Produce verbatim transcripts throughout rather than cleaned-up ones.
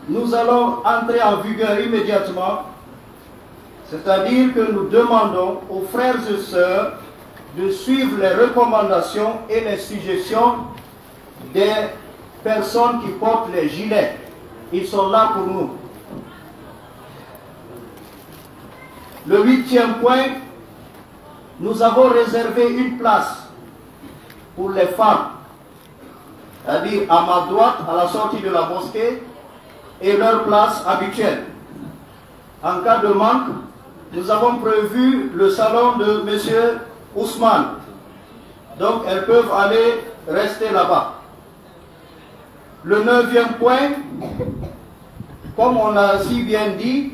Nous allons entrer en vigueur immédiatement, c'est-à-dire que nous demandons aux frères et sœurs de suivre les recommandations et les suggestions des personnes qui portent les gilets. Ils sont là pour nous. Le huitième point, nous avons réservé une place pour les femmes, c'est-à-dire à ma droite, à la sortie de la mosquée, et leur place habituelle. En cas de manque, nous avons prévu le salon de monsieur Ousmane. Donc, elles peuvent aller rester là-bas. Le neuvième point, comme on l'a si bien dit,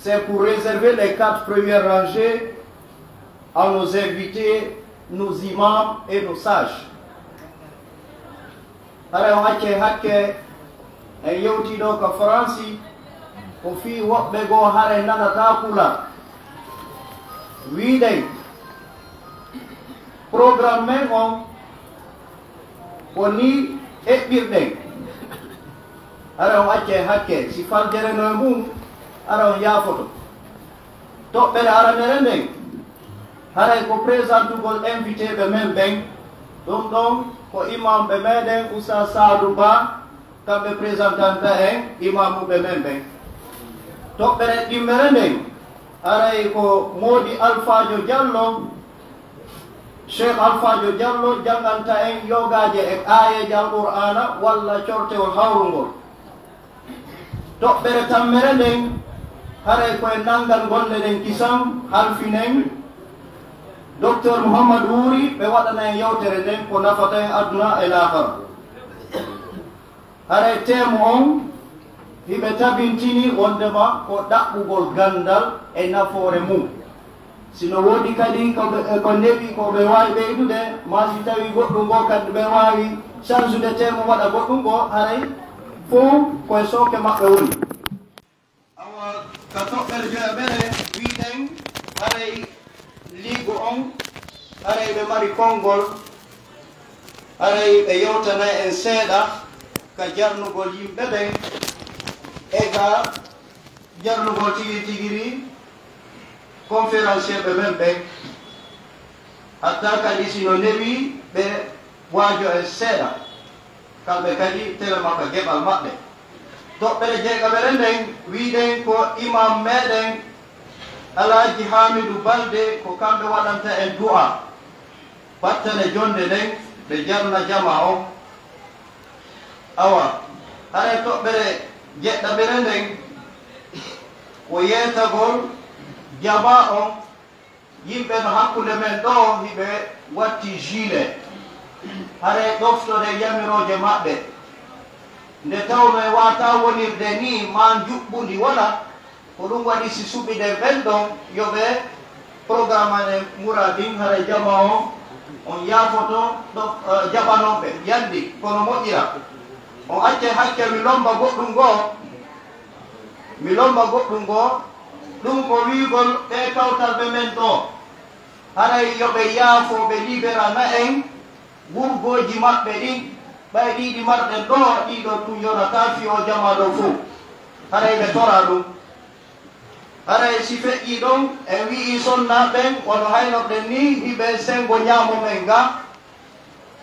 c'est pour réserver les quatre premières rangées à nos invités, nos imams et nos sages. Hara on acce hakke en yewtii ɗo ka Faransi, ko fii woɓɓe goo hara nanataa Pulaar. Wi'uɗen, programme men on ko nii eɓɓirɗen. Hara on acce hakke, si faljere no e mum, hara on yaafoto. Toɓɓere aranere nden, haray ko présentugol invité ɓe men ɓen. Ɗum ɗon ko imamɓe meɗen Oustaz Saadu Ba, kamɓe présentanta en imamuɓe men ɓen. Toɓɓere ɗimmere nden, haray ko Moodi Alfaajo Jallo, Cheikh Alfaajo Jallo jannganta en yogaaje e aayeeje Alqur'aana walla cortewol hawrungol. Toɓɓere tammere nden, haray ko e nanngal golle ɗen kisan, halfinen Docteur Mouhammad Wuri, ɓe waɗana en yewtere nden ko nafata en aduna e laakara. Haray teemu on, hiɓe tabintini wondema ko ɗaɓɓugol ganndal e nafoore mum. Si no woodi kadi ko ɓe, ko newi ko ɓe waawi ɓeydude, maa si tawi goɗɗum ngo kadi ɓe waawi change-ude teemu waɗa goɗɗum ngo, haray fow ko e sooke maɓɓe woni. Awa, ka toɓɓere joyaɓere, wi'uɗen haray liigo on, haray ɓe mari konngol, haray ɓe yewtana en seeɗa ka jarnugol yimɓe ɓen, e ka jarnugol tigi tigiri conférencier ɓe men ɓen, hatta kadi si no newi ɓe waajo en seeɗa, kamɓe kadi tele makka geɓal maɓɓe. Toɓɓere jeegaɓere nden, wi'uɗen ko imam meɗen Alhaji Hamidu Balde, ko kamɓe waɗanta en du'a. Battane jonnde nden, ɓe jarna jamaa on. Awa, haray toɓɓere jeɗɗaɓere nden, ko yeetagol jamaa on, yimɓe no hakkunde men ɗoo, hiɓe watti gilet. Haray ɗoftore yamirooje maɓɓe. Nde tawnoo e waawataa wonirde nii, maa njuɓɓundi wala, ko ɗum waɗi si suɓiɗen ɓen ɗon, yo ɓe programme en muraadin, haray jamaa on, on yaafoto ɗo, eh, jaɓanooɓe, yandi, kono moƴƴira. On accay hakke mi lomba goɗɗum goo, mi lomba goɗɗum goo, ɗum ko wi'ugol ɓee kawtalɓe men ɗoo, haray yo ɓe yaafo, ɓe liberana en wurgooji maɓɓe ɗin, ɓay ɗii ɗi marɗen ɗoo, ɗii ɗoo tun yonataa fii oo jamaa ɗoo fow. Haray ɓe toraa ɗum. Haray si feƴƴii ɗon, en wi'ii sonnaaɓe ɓen, wano haynorɗen nii, hiɓe senngo ñaamo men ga,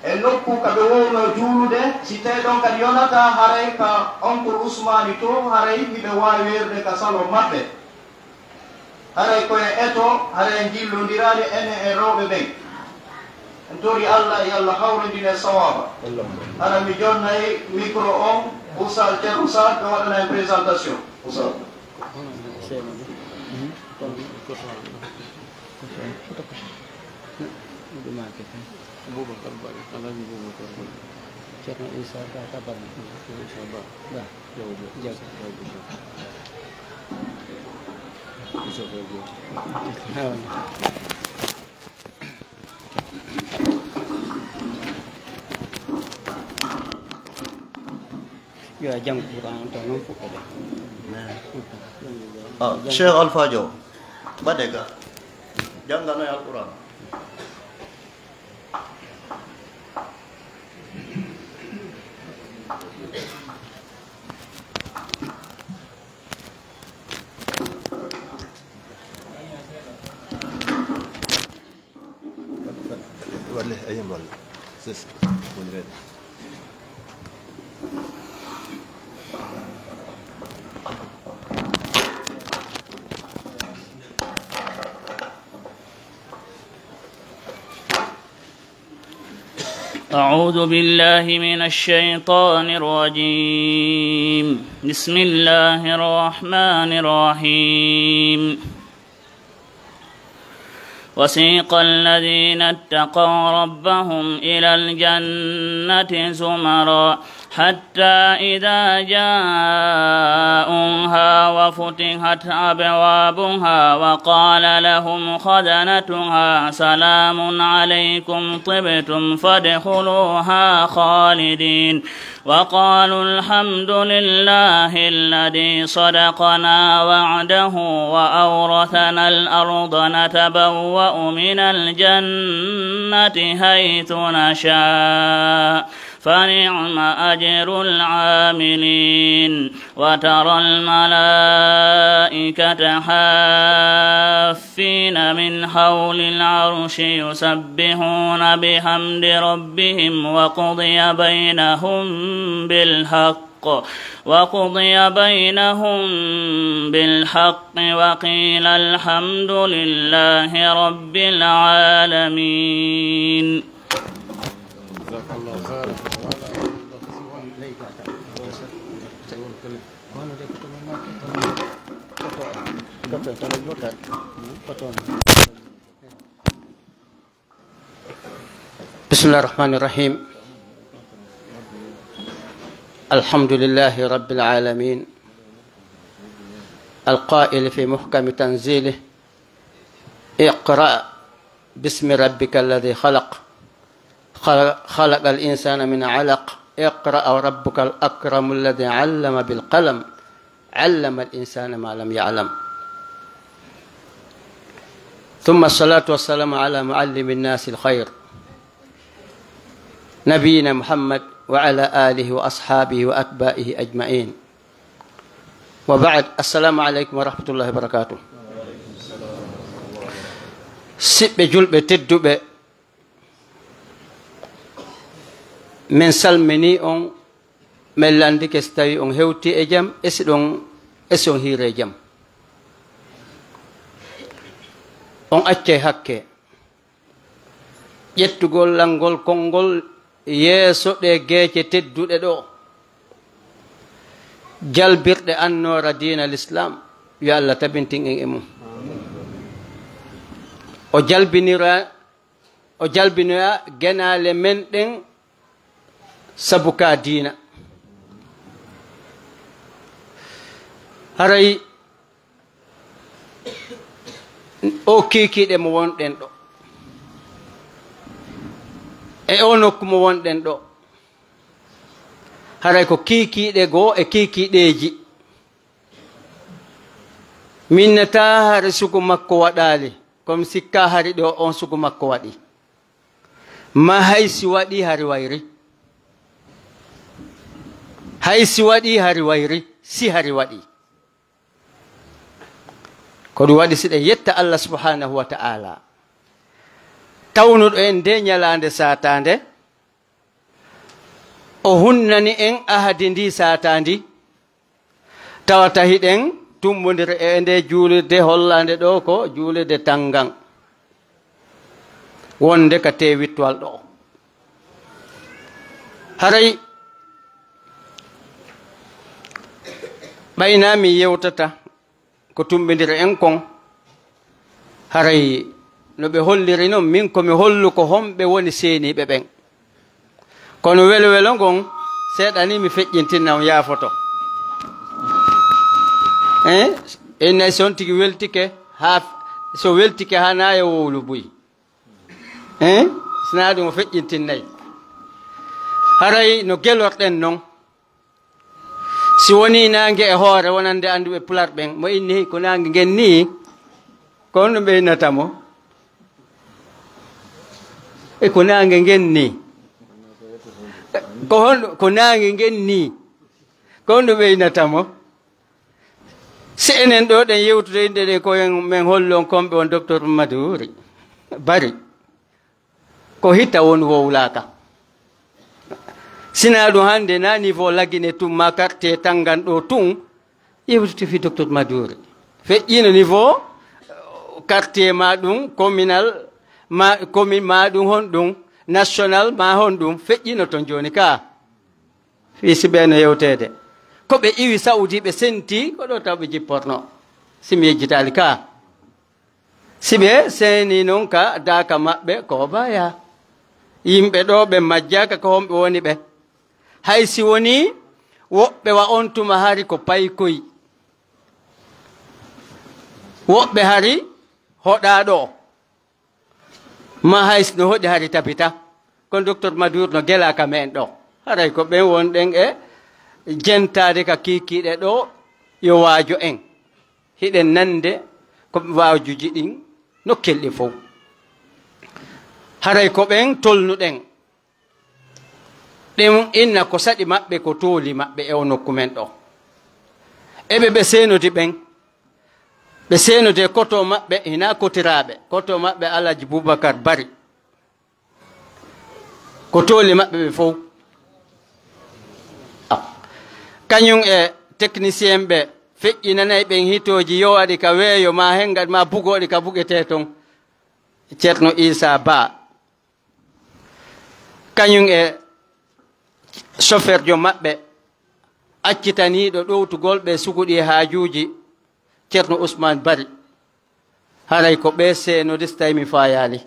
e nokku ka ɓe woowno juulude, si tawii ɗon kadi yonataa, haray ka Oncle Ousmane too, haray hiɓe waawi weerude ka salon maɓɓe. Haray ko e eto, haray en jillondiraali enen e rewɓe ɓen. En tori Allah, yo Allah hawrindin en sawaaba. Hara mi jonnay micro on, Oustaz Thierno Sarr, ɓe waɗana en présentation. Oustaz. Boubacar Ba, Alhaji Boubacar Ba. Ceerno Issa Ba ka Barma. Ceerno Issa Ba. Ba. Jaw Diop. Jaw Diop. Issa Ba Diop. Awa. Yo a janngu Qur'an on taw noon fof kadi. Ah, Cheikh Alpha Diaw, ɓade ga. Jannganoy Alqur'an. أعوذ بالله من الشيطان الرجيم. بسم الله الرحمن الرحيم. وسيق الذين اتقوا ربهم إلى الجنة زمرا حتى إذا جاءوها وفتحت أبوابها وقال لهم خزنتها سلام عليكم طبتم فادخلوها خالدين. وقالوا الحمد لله الذي صدقنا وعده وأورثنا الأرض نتبوأ من الجنة حيث نشاء فنعم أجر العاملين. وترى الملائكة حافين من حول العرش يسبحون بحمد ربهم وقضي بينهم بالحق، وقضي بينهم بالحق وقيل الحمد لله رب العالمين. بسم الله الرحمن الرحيم. الحمد لله رب العالمين، القائل في محكم تنزيله: اقرأ باسم ربك الذي خلق، خلق، خلق الإنسان من علق، اقرأ وربك الأكرم الذي علم بالقلم، علم الإنسان ما لم يعلم. ثم الصلاة والسلام على معلم الناس الخير، نبينا محمد وعلى آله وأصحابه وأتباعه أجمعين. وبعد، السلام عليكم ورحمة الله وبركاته. Siɓɓe julɓe tedduɓe, min salmini on, min landike si tawi on hewti e jam, e si ɗon, e si on hiire jam. On accay hakke ƴettugol lanngol konngol yeeso ɗe geece tedduɗe ɗo, jalbirɗe annoora diina Lislaam. Yo Allah tabintin en e mum. O jalbinira, o jalbinoya genaale men ɗen sabu ka diina. Haray o kiikiiɗe mo wonɗen ɗo, e o nokku mo wonɗen ɗo, haray ko kiikiiɗe goo e kiikiiɗeeji. Min nata hari sugu makko waɗaali, ko mi sikka hari ɗo on sugu makko waɗi. Ma hay si waɗi hari wayri. Hay si waɗi hari wayri, si hari waɗi. Ko ɗum waɗi si ɗen yetta Allah subhanahu wa ta'ala, tawnuɗo en nde ñalaande saataande, o hunnani en ahadi ndi saataandi, tawata hiɗen tummbondiri e nde juulirde hollaande ɗo ko juulirde tanngan, wonde ka teewittuwal ɗo. Haray ɓayna mi yewtata ko tummbindiri en kon, haray no ɓe holliri non, min ko mi hollu ko homɓe woni seeniiɓe ɓen. Kono welo welo ngon, seeɗa ni mi feƴƴintinna on, yaafoto. Eh? En nay si on tigi weltike, haa f-, so weltike haa naaya wowlu buy. Eh? Sinaa ɗum o feƴƴintinnay. Haray no gelorɗen non. Si wonii naange e hoore, wonande annduɓe Pular ɓen, mo inni ko naange ngen nii, ko honɗum ɓe innata mo? E ko naange ngen nii? Ko honɗum, ko naange ngen nii? Ko honɗum ɓe innata mo? Si enen ɗo ɗen yewtude inɗe ɗen, ko en, men hollu on kon ɓe on Docteur Mamadou Wuri Bari. Ko hita won wowlaaka. Sina ɗum hannde na niveau Lagine tun ma quartier Tangan ɗo tun, yewtiti fi docteur Maduri. Feƴƴino niveau, eh, quartier ma ɗum, communal ma, commune ma ɗum honɗum, national ma honɗum, feƴƴino ton jooni ka. Fii si ɓe no yewteede. Ko ɓe iwi Saudi ɓe senti, ko ɗo taw ɓe jipporno. Si mi yejjitaali ka. Si ɓe seeni non ka daaka maɓɓe ko baya. Yimɓe ɗo ɓe majjaka ko homɓe woni ɓe. Hay si woni woɓɓe wa on tuma hari ko paykoy. Woɓɓe hari hoɗa ɗo. Ma hay si no hoɗi hari tabita. Kono docteur Madour no gela ka men ɗo. Haray ko ɓen wonɗen e jentaade ka kiikiiɗe ɗo yo waajo en. Hiɗen nande ko waajuji ɗin nokkel ɗin fow. Haray ko ɓen tolnuɗen. Ɗum inna ko saɗi maɓɓe ko tooli maɓɓe e o nokku men ɗo. Eɓe ɓe seenodi ɓen. Ɓe seenodi e koto maɓɓe hina kotiraaɓe. Koto maɓɓe Alhaji Boubacar Bari. Ko tooli maɓɓe ɓe fow. Ah. Kañum e technicien ɓe feƴƴinanay ɓen hitooji yowaɗi ka weeyo ma hengaɗi ma bugooɗi ka bugetee ton. Ceerno Issa Ba. Kañum e chauffeurjo maɓɓe accitaniiɗo ɗowtugol ɓe suguɗi e haajuuji Ceerno Ousmane Bari. Haray ko ɓe seenodi so tawi mi faayaali.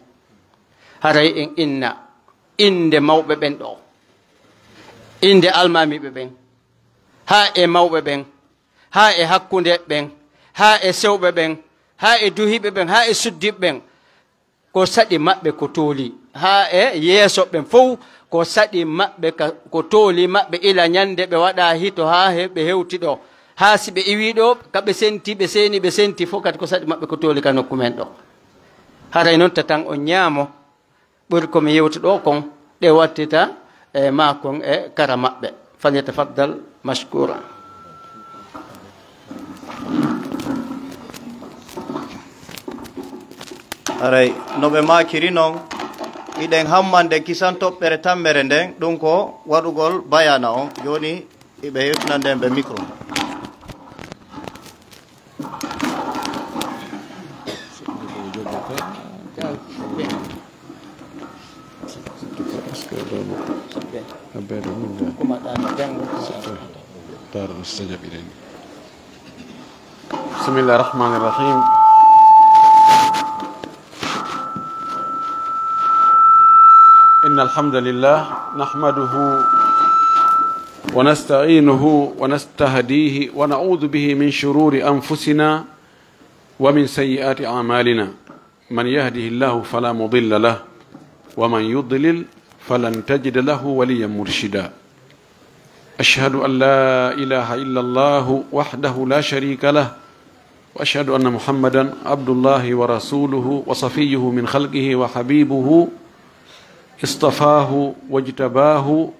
Haray en inna innde mawɓe ɓen ɗo. Innde almaamiiɓe ɓen. Haa e mawɓe ɓen. Haa e hakkunde ɓen. Haa e sewɓe ɓen. Haa e duhiiɓe ɓen. Haa e suddiiɓe ɓen. Ko saɗi maɓɓe ko tooli. Haa e yeeso ɓen fow ko saɗi maɓɓe ka, ko tooli maɓɓe ila ñande ɓe waɗa hito haa he ɓe hewti ɗo. Haa si ɓe iwi ɗo, ka ɓe senti, ɓe seeni, ɓe senti fof kadi ko saɗi maɓɓe ko tooli ka nokku men ɗo. Haray noon tatan on ñaamo, ɓuri ko mi yewti ɗo kon, ɗe wattita e maa kon e kara maɓɓe. Falyatafaddal mashkura. Haray, no ɓe maakiri non, iɗen hammande kisan toɓɓere tammere nden, ɗum ko waɗugol bayana on. Jooni, iɓe heftinande en ɓe micro. بسم الله الرحمن الرحيم. إن الحمد لله نحمده ونستعينه ونستهديه ونعوذ به من شرور أنفسنا ومن سيئات أعمالنا. من يهده الله فلا مضل له ومن يضلل فلن تجد له وليا مرشدا. أشهد أن لا إله إلا الله وحده لا شريك له، وأشهد أن محمدا عبد الله ورسوله وصفيه من خلقه وحبيبه، اصطفاه واجتباه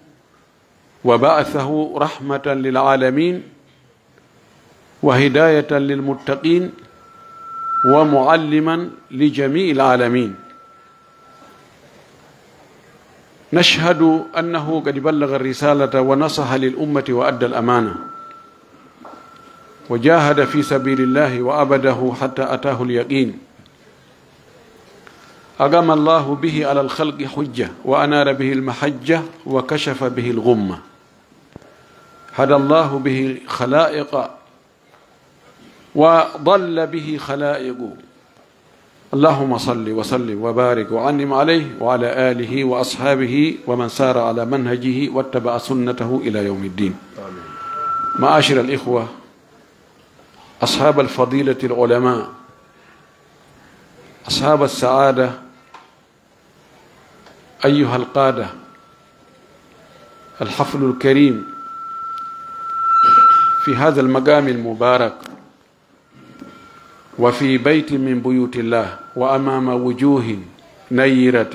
وبعثه رحمة للعالمين وهداية للمتقين ومعلما لجميع العالمين. نشهد أنه قد بلغ الرسالة ونصح للأمة وأدى الأمانة وجاهد في سبيل الله وعبده حتى أتاه اليقين. أقام الله به على الخلق حجة وأنار به المحجة وكشف به الغمة. هدى الله به خلائق وضل به خلائق. اللهم صل وسلم وبارك وأنعم عليه وعلى آله وأصحابه ومن سار على منهجه واتبع سنته إلى يوم الدين. معاشر الإخوة، أصحاب الفضيلة العلماء، أصحاب السعادة، أيها القادة، الحفل الكريم في هذا المقام المبارك وفي بيت من بيوت الله وأمام وجوه نيرة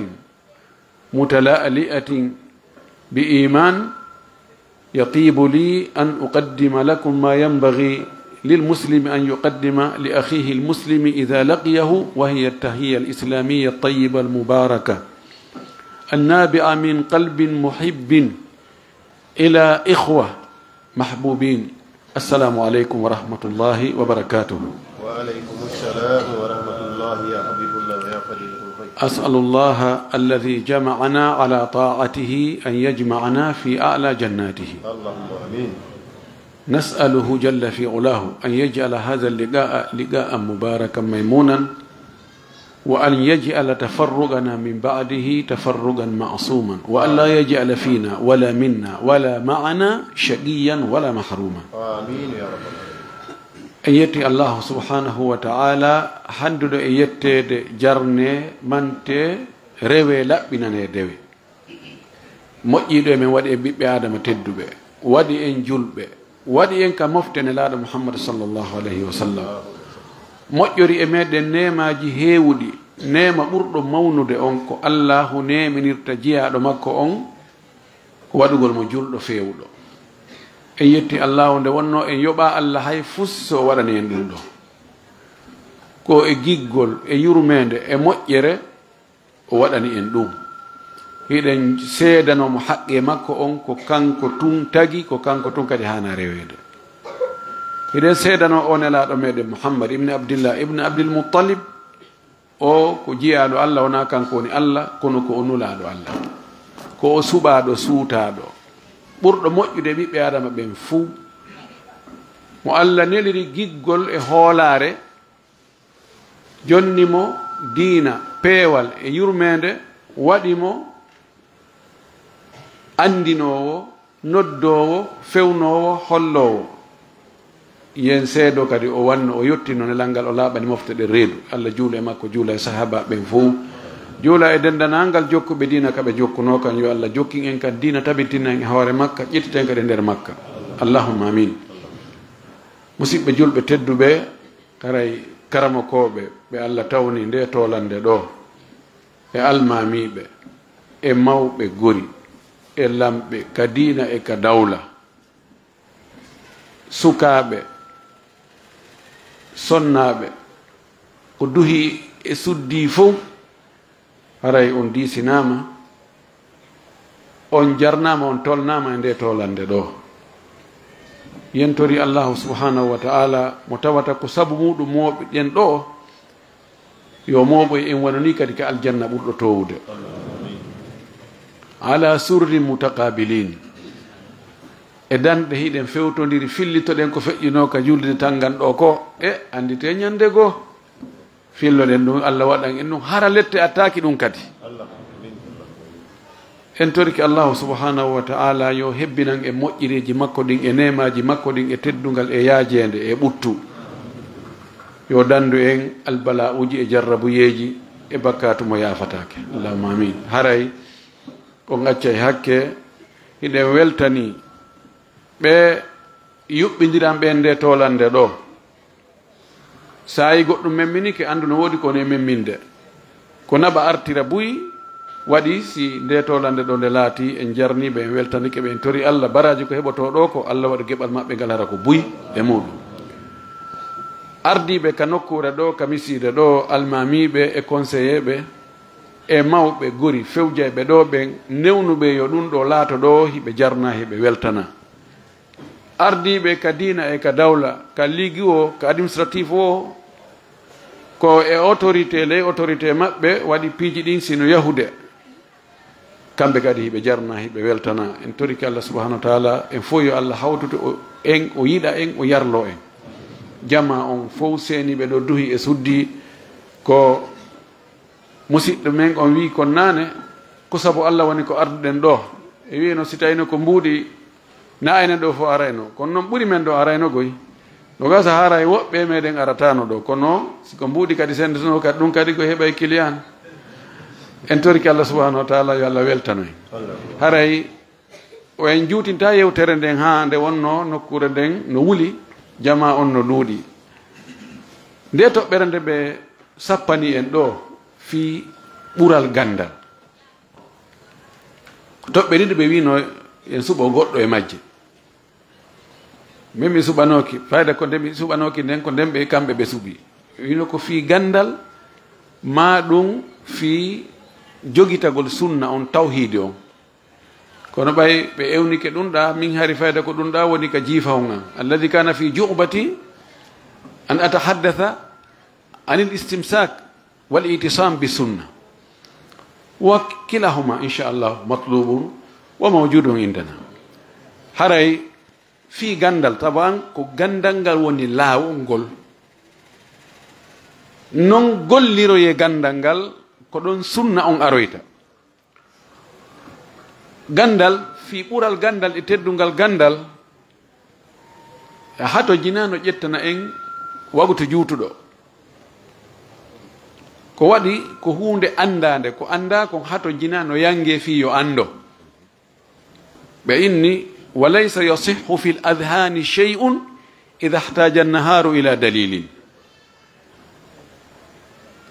متلألئة بإيمان، يطيب لي أن أقدم لكم ما ينبغي للمسلم أن يقدم لأخيه المسلم إذا لقيه، وهي التحية الإسلامية الطيبة المباركة. النابع من قلب محب إلى إخوة محبوبين. السلام عليكم ورحمة الله وبركاته. وعليكم السلام ورحمة الله يا حبيب الله ويا فضيلة الخير. أسأل الله الذي جمعنا على طاعته أن يجمعنا في أعلى جناته. اللهم آمين. نسأله جل في علاه أن يجعل هذا اللقاء لقاء مباركا ميمونا، وأن يجعل تفرقنا من بعده تفرقا معصوما، وأن لا يجعل فينا ولا منا ولا معنا شقيا ولا محروما. آمين يا رب العالمين. En yetti Allahu subhanahu wa ta'ala, hannduɗo e yetteede, jarne, mante, rewe, laɓɓinane dewe. Moƴƴiiɗo e men, waɗi en ɓiɓɓe Aadama tedduɓe, waɗi en julɓe, waɗi en ka mofte Nelaaɗo Muhammad sallallahu alayhi wa sallam. Moƴƴori e meɗen neemaaji heewuɗi, neema ɓurɗo mawnude on ko Allahu neeminirta jiyaaɗo makko on, waɗugol mo julɗo feewuɗo. En yetti Allahu nde wonnoo en yoɓaa Allah hay fus so o waɗani en ɗum ɗo. Ko e giggol, e yurmeende, e moƴƴere, o waɗani en ɗum. Hiɗen seedanoo mo haqqee makko on, ko kanko tun tagi, ko kanko tun kadi haana reweede. Hiɗen seedanoo o Nelaaɗo meɗen Muhammad ibn Abdillah ibn Abdil Muttalib, o ko jiyaaɗo Allah, wonaa kanko woni Allah, kono ko o nulaaɗo Allah. Ko o suɓaaɗo, suutaaɗo, ɓurɗo moƴƴude ɓiɓɓe Aadama ɓen fuu. Mo Allah neliri giggol e hoolaare, jonni mo diina, peewal e yurmeende, waɗi mo anndinoowo, noddoowo, fewnoowo, holloowo. Yen seedo kadi o wanno, o yottino nelal ngal, o laaɓani mofte ɗen reedu. Allah juula e makko, juula e sahaabaaɓe ɓen fow. Juula e denndanangal jokkuɓe diina ka ɓe jokkunoo kan. Yo Allah jokkin en kan diina, tabitina en e hoore makka, ƴettita en kadi e nder makka. Allahumma amin. Musidɓe julɓe tedduɓe, haray karamokooɓe ɓe Allah tawni nde toolannde ɗoo, e almaamiiɓe, e mawɓe gori, e lamɓe ka diina e ka dawla, sukaaɓe, sonnaaɓe, ko duhi e suddi fow, haray on diisinaama, on jarnaama, on tolnaama e nde toolannde ɗoo. Yen tori Allahu subhanahu wa ta'ala mo tawata ko sabu muɗum mooɓiɗen ɗoo, yo mooɓoy en wano ni kadi ka aljanna ɓurɗo toowude. Ala surri mutaqabilin. E danɗe hiɗen fewtondiri, fillitoɗen ko feƴƴunoo ka julde tanngan ɗoo ko, e anndite ñannde goo. Filloɗen ɗum, Allah waɗan en ɗum, hara lette attaaki ɗum kadi. En torike Allahu subhanahu wa ta'ala yo hebbinan en moƴƴireeji makko ɗin e neemaaji makko ɗin e teddungal e yaajeende e ɓuttu. Yo dandu en albala'uuji e jarrabuyeeji e bakkaatu mo yaafataake. Allahumma amin. Haray on accay hakke, hiɗen weltani ɓe yuɓɓindiran ɓen nde toolannde ɗoo. Saa'i goɗɗum memminike, anndu no woodi ko ne memminde. Ko naɓa artira buy, waɗi si nde toolannde ɗoo nde laati, en jarniiɓe, en weltanike ɓe, en tori Allah baraaji ko heɓotoo ɗoo ko, Allah waɗa geɓal maɓɓe ngal hara ko buy e muɗum. Ardiiɓe ka nokkuure ɗoo, ka misiide ɗoo, almaamiiɓe e konseyeeɓe e mawɓe gori fewjayɓe ɗoo ɓen, newnuɓe yo ɗum ɗoo laato ɗoo hiɓe jarna, hiɓe weltana. Ardiiɓe ka diina e ka dawla, ka ligue o, ka administratif o, ko e autorité, ley autorité maɓɓe waɗi piiji ɗin sino yahude. Kamɓe kadi hiɓe jarna, hiɓe weltana. En torike Allah subhanahu wa ta'ala, en fof yo Allah hawtude o, en, o yiɗa en, o yarlo en. Jama on fof seeniiɓe ɗo duhi e suddi ko Musiɗɗo men on wi'i kon naane, ko sabu Allah woni ko arduɗen ɗoo. E wi'eno si tawino ko mbuuɗi, na enen ɗoo fof arayno. Kono noon ɓuri men ɗoo arayno goy. No gasa haray woɓɓe e meɗen arataano ɗoo. Kono si ko mbuuɗi kadi sendotonoo kadi, ɗum kadi ko heɓay kiliyan. En torike Allah subhanahu wa ta'ala yo Allah weltano en. Haray o en juutinta yewtere nden haa nde wonnoo nokkuure nden no wuli, jama on no ɗuuɗi. Nde toɓɓere nde ɓe sappani en ɗoo fii ɓural ganndal. Ko toɓɓe ɗiɗi ɓe wiino en suɓo goɗɗo e majje. Min mi suɓanooki, fayda ko nde mi suɓanooki nden ko nden ɓe kamɓe ɓe suɓi. Wiino ko fii ganndal, maa ɗum fii jogitagol sunna on, tawhiidi on. Kono ɓay ɓe ewnike ɗun ɗa, min hari fayda ko ɗun ɗa woni ka jiifa on an. Alladhi kana fi ju'bati an atahaddatha anil istimsak wal i'tisam bi sunna. Wa kilahuma, insha Allah, matlubun wa mawjudun indana. Haray fii gandal, taban ko gandal ngal woni laawol ngol. Non golliroye gandal ngal, ko ɗon sunna on aroyta. Gandal, fii ɓural gandal e teddungal gandal, hato jinaa no ƴettana en wagutu juutuɗo. Ko waɗi ko huunde andaande, ko anda kon hato jinaa no yange fii yo ando. Ɓe inni, "Wa laysa yasihhu fil adhani shay'un idha ihtaja an-naharu ila dalilin."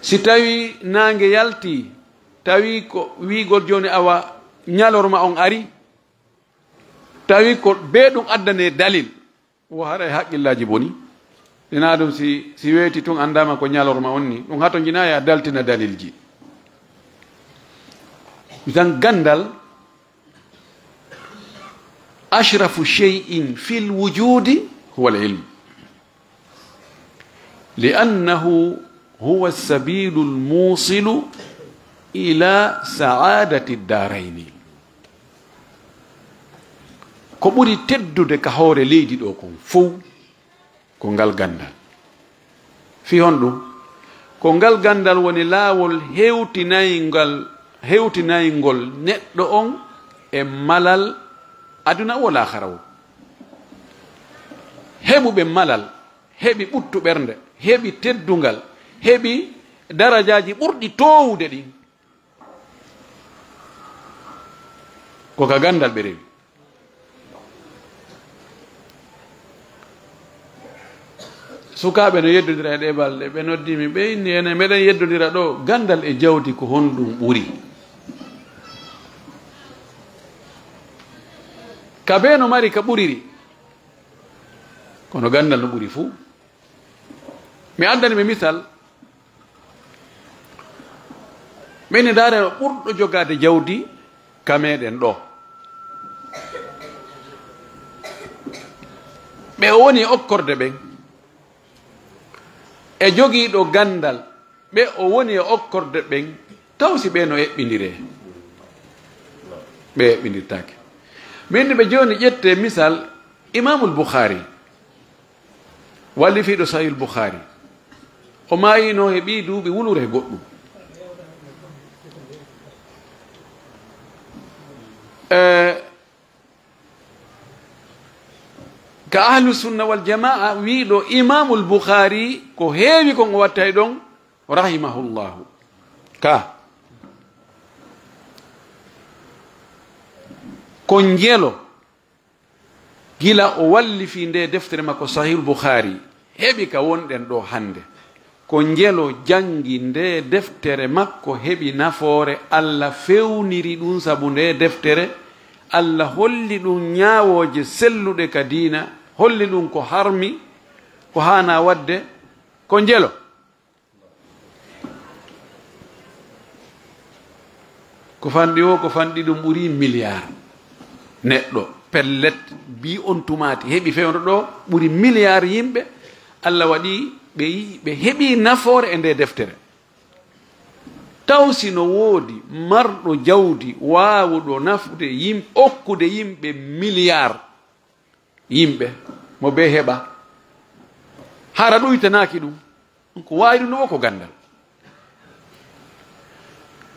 Si tawi naange yalti, tawi ko wiigol jooni awa ñalorma on ari, tawi ko bee ɗum addane dalil, wo haray haqqillaaji boni. Ina ɗum si, si weeti tun andaama ko ñalorma on ni, ɗum hato jinaa ya daltina dalilji. Misan gandal, "Ashrafu shay'in fil wujudi huwa al-ilm, li annahu huwa as-sabilu al-musilu ila sa'adati ad-darayni." Ko ɓuri teddude ka hoore leydi ɗo kon fow, ko ngal gandal. Fii honɗum? Ko ngal gandal woni laawol hewtinayngal, hewtinaygol neɗɗo on e malal aduna o laakhara o. Heɓuɓe malal, heɓi ɓuttu ɓernde, heɓi teddungal, heɓi darajaaji ɓurɗi toowude ɗin. Ko ka gandal ɓe rewi. Sukaaɓe no yeddondira e ɗee balɗe, ɓe noddi mi, ɓe inni, "Enen meɗen yeddondira ɗo, gandal e jawdi ko honɗum ɓuri?" Ka bee no mari ka ɓuriri, kono gandal no ɓuri fuu. Mi addani ɓe misal, min ndaare ɓurɗo jogaade jawdi ka meɗen ɗo. Ɓe o woni e okkorde ɓen, e jogiiɗo gandal, ɓe o woni e okkorde ɓen, taw si ɓe no eɓɓindiree? Ɓe eɓɓindirtaake. Min ɓe jooni ƴette misal, Imamul Bukhari, wallifiiɗo Sahih Bukhari, o maayino he ɓii duuɓi wulure goɗɗum. Eh, ka Ahlu Sunna wal Jamaa wiiɗo Imamul Bukhari, ko heewi kon o wattay ɗon, rahimahullahu. Ka ko njelo. Gila o wallifii nde deftere makko Sahihul Bukhari, heɓi ka wonɗen ɗo hannde. Ko njelo janngi nde deftere makko, heɓi nafoore, Alla fewniri ɗum sabu nde deftere, Alla holli ɗum ñaawooje selluɗe ka diina, holli ɗum ko harmi, ko haanaa waɗde, ko njelo. Ko fanɗi o, ko fanɗi ɗum ɓuri milliard neɗɗo, pellet, bi on tumaati, heɓi fewndo ɗo ɓuri milliard yimɓe, Alla waɗi ɓe yi-, ɓe heɓi nafoore e nde deftere. Taw si no woodi marɗo jawdi waawuɗo nafude yim-, okkude yimɓe milliard, yimɓe mo bee heɓa, hara ɗuytanaaki ɗum. Ko waawi ɗum ɗum o ko ganndal.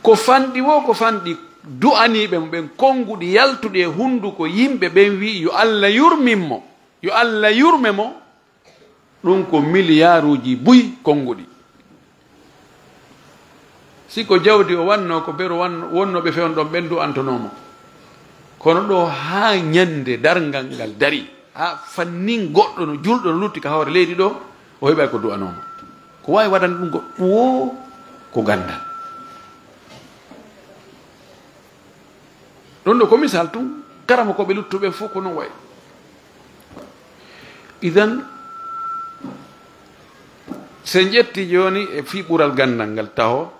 Ko fanɗi wo, ko fanɗi du'aniiɓe mo ɓen, konnguɗi yaltuɗi e hunnduko yimɓe ɓen, wi'i yo Alla yurmin mo, yo Alla yurme mo. Ɗum ko miliyaaruuji buy konnguɗi. Si ko jawdi o wanno, ko bero wanno, wonnooɓe fewndo ɗon ɓen du'antonoo mo. Kono ɗo haa ñande darngal ngal darii, haa fannin goɗɗo no julɗo no lutti ka hoore leydi ɗo, o heɓay ko du'anoo mo. Ko waawi waɗande ɗum goɗɗum wo ko ganndal. Ɗum ɗo ko misal tun, karamokooɓe luttuɓe fof ko non wayi. Idan, si en ƴetti jooni e fii ɓural ganndal ngal taho,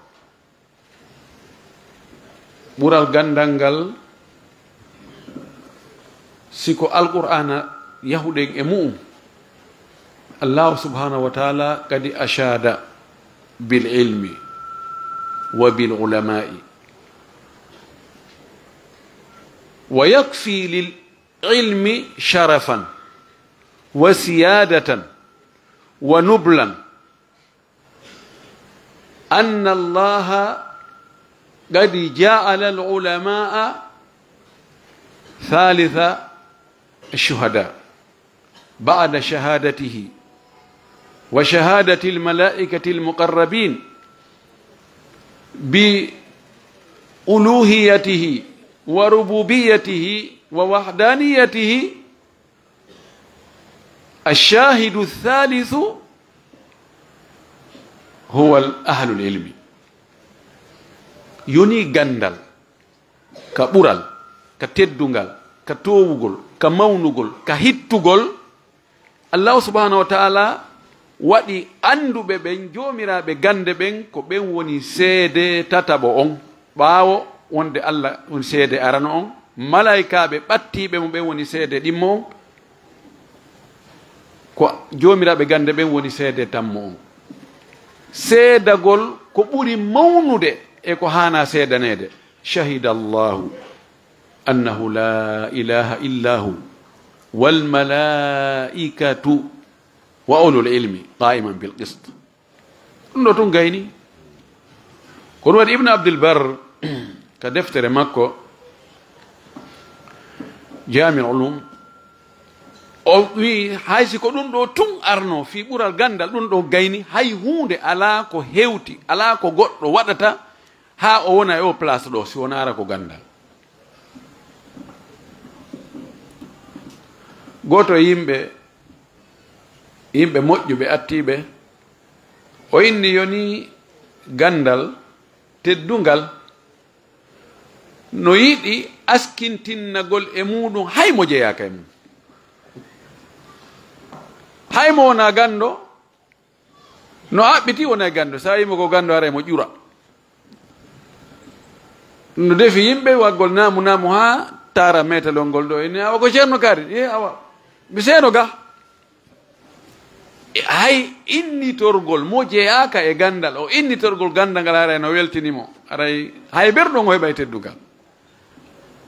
Ɓural ganndal ngal, si ko Alqur'aana yahuɗen e mu'um, Allaahu subhaanahu wa ta'aalaa kadi ashaada bil ilmi wa bil ulamaa'i. Wa yakfi lil ilmi sharafan wa siyaadatan wa nublan أن الله قد جعل العلماء ثالث الشهداء بعد شهادته وشهادة الملائكة المقربين بألوهيته وربوبيته ووحدانيته الشاهد الثالث هو أهل العلم. Yoni ganndal, ka ɓural, ka teddungal, ka toowugol, ka mawnugol, ka hittugol, Allaahu subhaanahu wa ta'aalaa waɗi annduɓe ɓen, joomiraaɓe gannde ɓen, ko ɓen woni seede tataɓo on, ɓaawo wonde Alla woni seede arano on, malaa'ikaaɓe ɓattiiɓe mo ɓen woni seede ɗimmo on, ko joomiraaɓe gannde ɓen woni seede tammo on. Seedagol ko ɓuri mawnude e ko haanaa seedaneede. شهد الله أنه لا إله إلا هو والملائكة وأولو العلم قائما بالقسط. Ɗum ɗo tun gayni. Ko ɗum waɗi Ibn Abdul Bar ka deftere makko Jaami'ul Ulum, o wi hay si ko ɗum ɗo tun arno fii ɓural ganndal, ɗum ɗo gayni, hay huunde alaa ko hewti, alaa ko goɗɗo waɗata haa o wona e o place ɗo si wonaa hara ko ganndal. Gooto e yimɓe, yimɓe moƴƴuɓe attiiɓe, o inni yoni ganndal teddungal no yiɗi askintinnagol e muɗum hay mo jeyaaka e mum. Hay mo wonaa ganndo, no haɓɓiti wona e ganndo. Sa yimo ko ganndo, haray mo ƴura. No defi yimɓe waggol naamu naamu haa taara metalol ngol ɗo. Ene awa ko Ceerno Kaari. E awa. Mi seeno ga. E, hay innitorgol mo jeyaaka e ganndal, o innitorgol ganndal ngal haray no weltini mo. Haray hay berɗo ngo heɓay teddungal.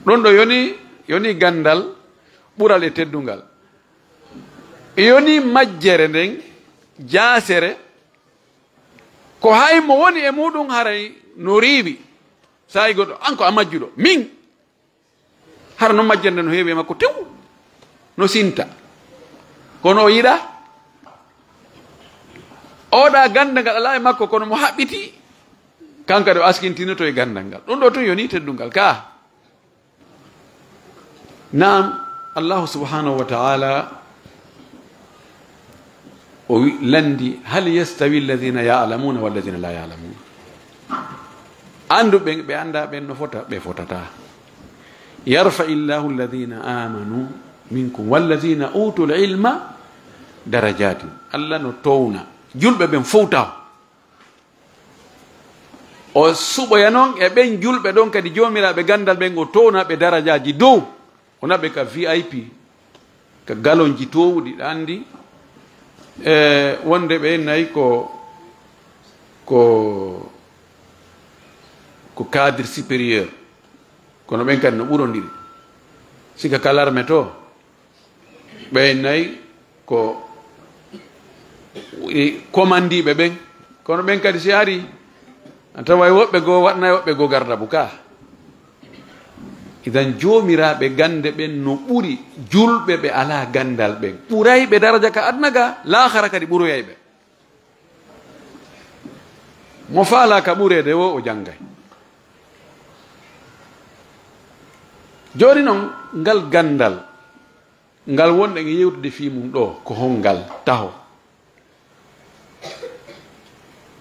Ɗon ɗo yoni, yoni ganndal ɓural e teddungal. Yoni majjere nden, jaasere, ko hay mo woni e muɗum haray no riiwi. Saa'i goɗɗo, an ko a majjuɗo. Min, hara non majjere nden no heewi e makko tew, no sinta. Kono o yiɗa, oɗa ganndal ngal alaa e makko, kono mo haɓɓiti, kan kadi o askintinoto e ganndal ngal. Ɗum ɗo tun yoni teddungal ka. Naam, Allahu subhanahu wa ta'ala o wi-, landi, "Hal yastawi alladhina ya'lamuna walladhina la ya'lamun?" Annduɓe ɓe annda ɓen no fota, ɓe fotata. "Yarfa'illahu alladhina amanu minkum walladhina utul ilma darajatin." Allah no towna julɓe ɓen fow taw. O suɓoya non e ɓen julɓe ɗon kadi joomiraaɓe ganndal ɓen, o towna ɓe darajaaji dow, o naɓe ka V I P, ka galonji towɗi, ɗa anndi, e wonde ɓe nayi ko, ko, ko cadre supérieur, kono ɓen kadi no ɓurondiri. Sika ka larme to, ɓe nayi ko i komandiiɓe ɓen, kono ɓen kadi si ari, a taway woɓɓe goo waɗnay woɓɓe goo gardabu ka. Idan joomiraaɓe gannde ɓen no ɓuri julɓe ɓe alaa ganndal ɓen. Ɓurayɓe daraja ka aduna ga, laahara kadi ɓuroyay ɓe. Mo faalaaka ɓureede wo, o janngay. Jooni non, ngal ganndal, ngal wonɗen e yewtude fii mum ɗoo, ko honngal taho?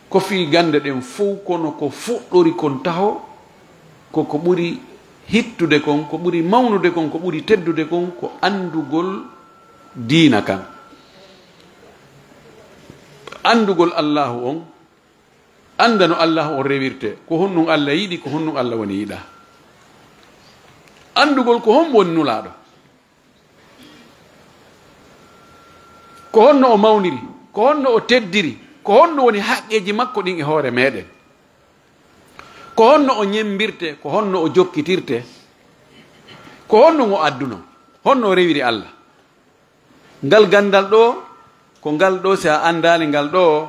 Ko fii gannde ɗen fow, kono ko fuɗɗori kon taho, ko ko ɓuri hittude kon, ko ɓuri mawnude kon, ko ɓuri teddude kon, ko anndugol diina kan. Anndugol Allaahu on, annda no Allaahu on rewirte, ko honɗun Allah yiɗi, ko honɗun Allah woni yiɗa. Anndugol ko hombo woni Nulaaɗo, ko honno o mawniri, ko honno o teddiri, ko honno woni haqqeeji makko ɗin e hoore meɗen, ko honno o ñemmbirte, ko honno o jokkitirte, ko honno o adduno, honno o rewiri Allah. Ngal ganndal ɗoo, ko ngal ɗoo, si a anndaali ngal ɗoo,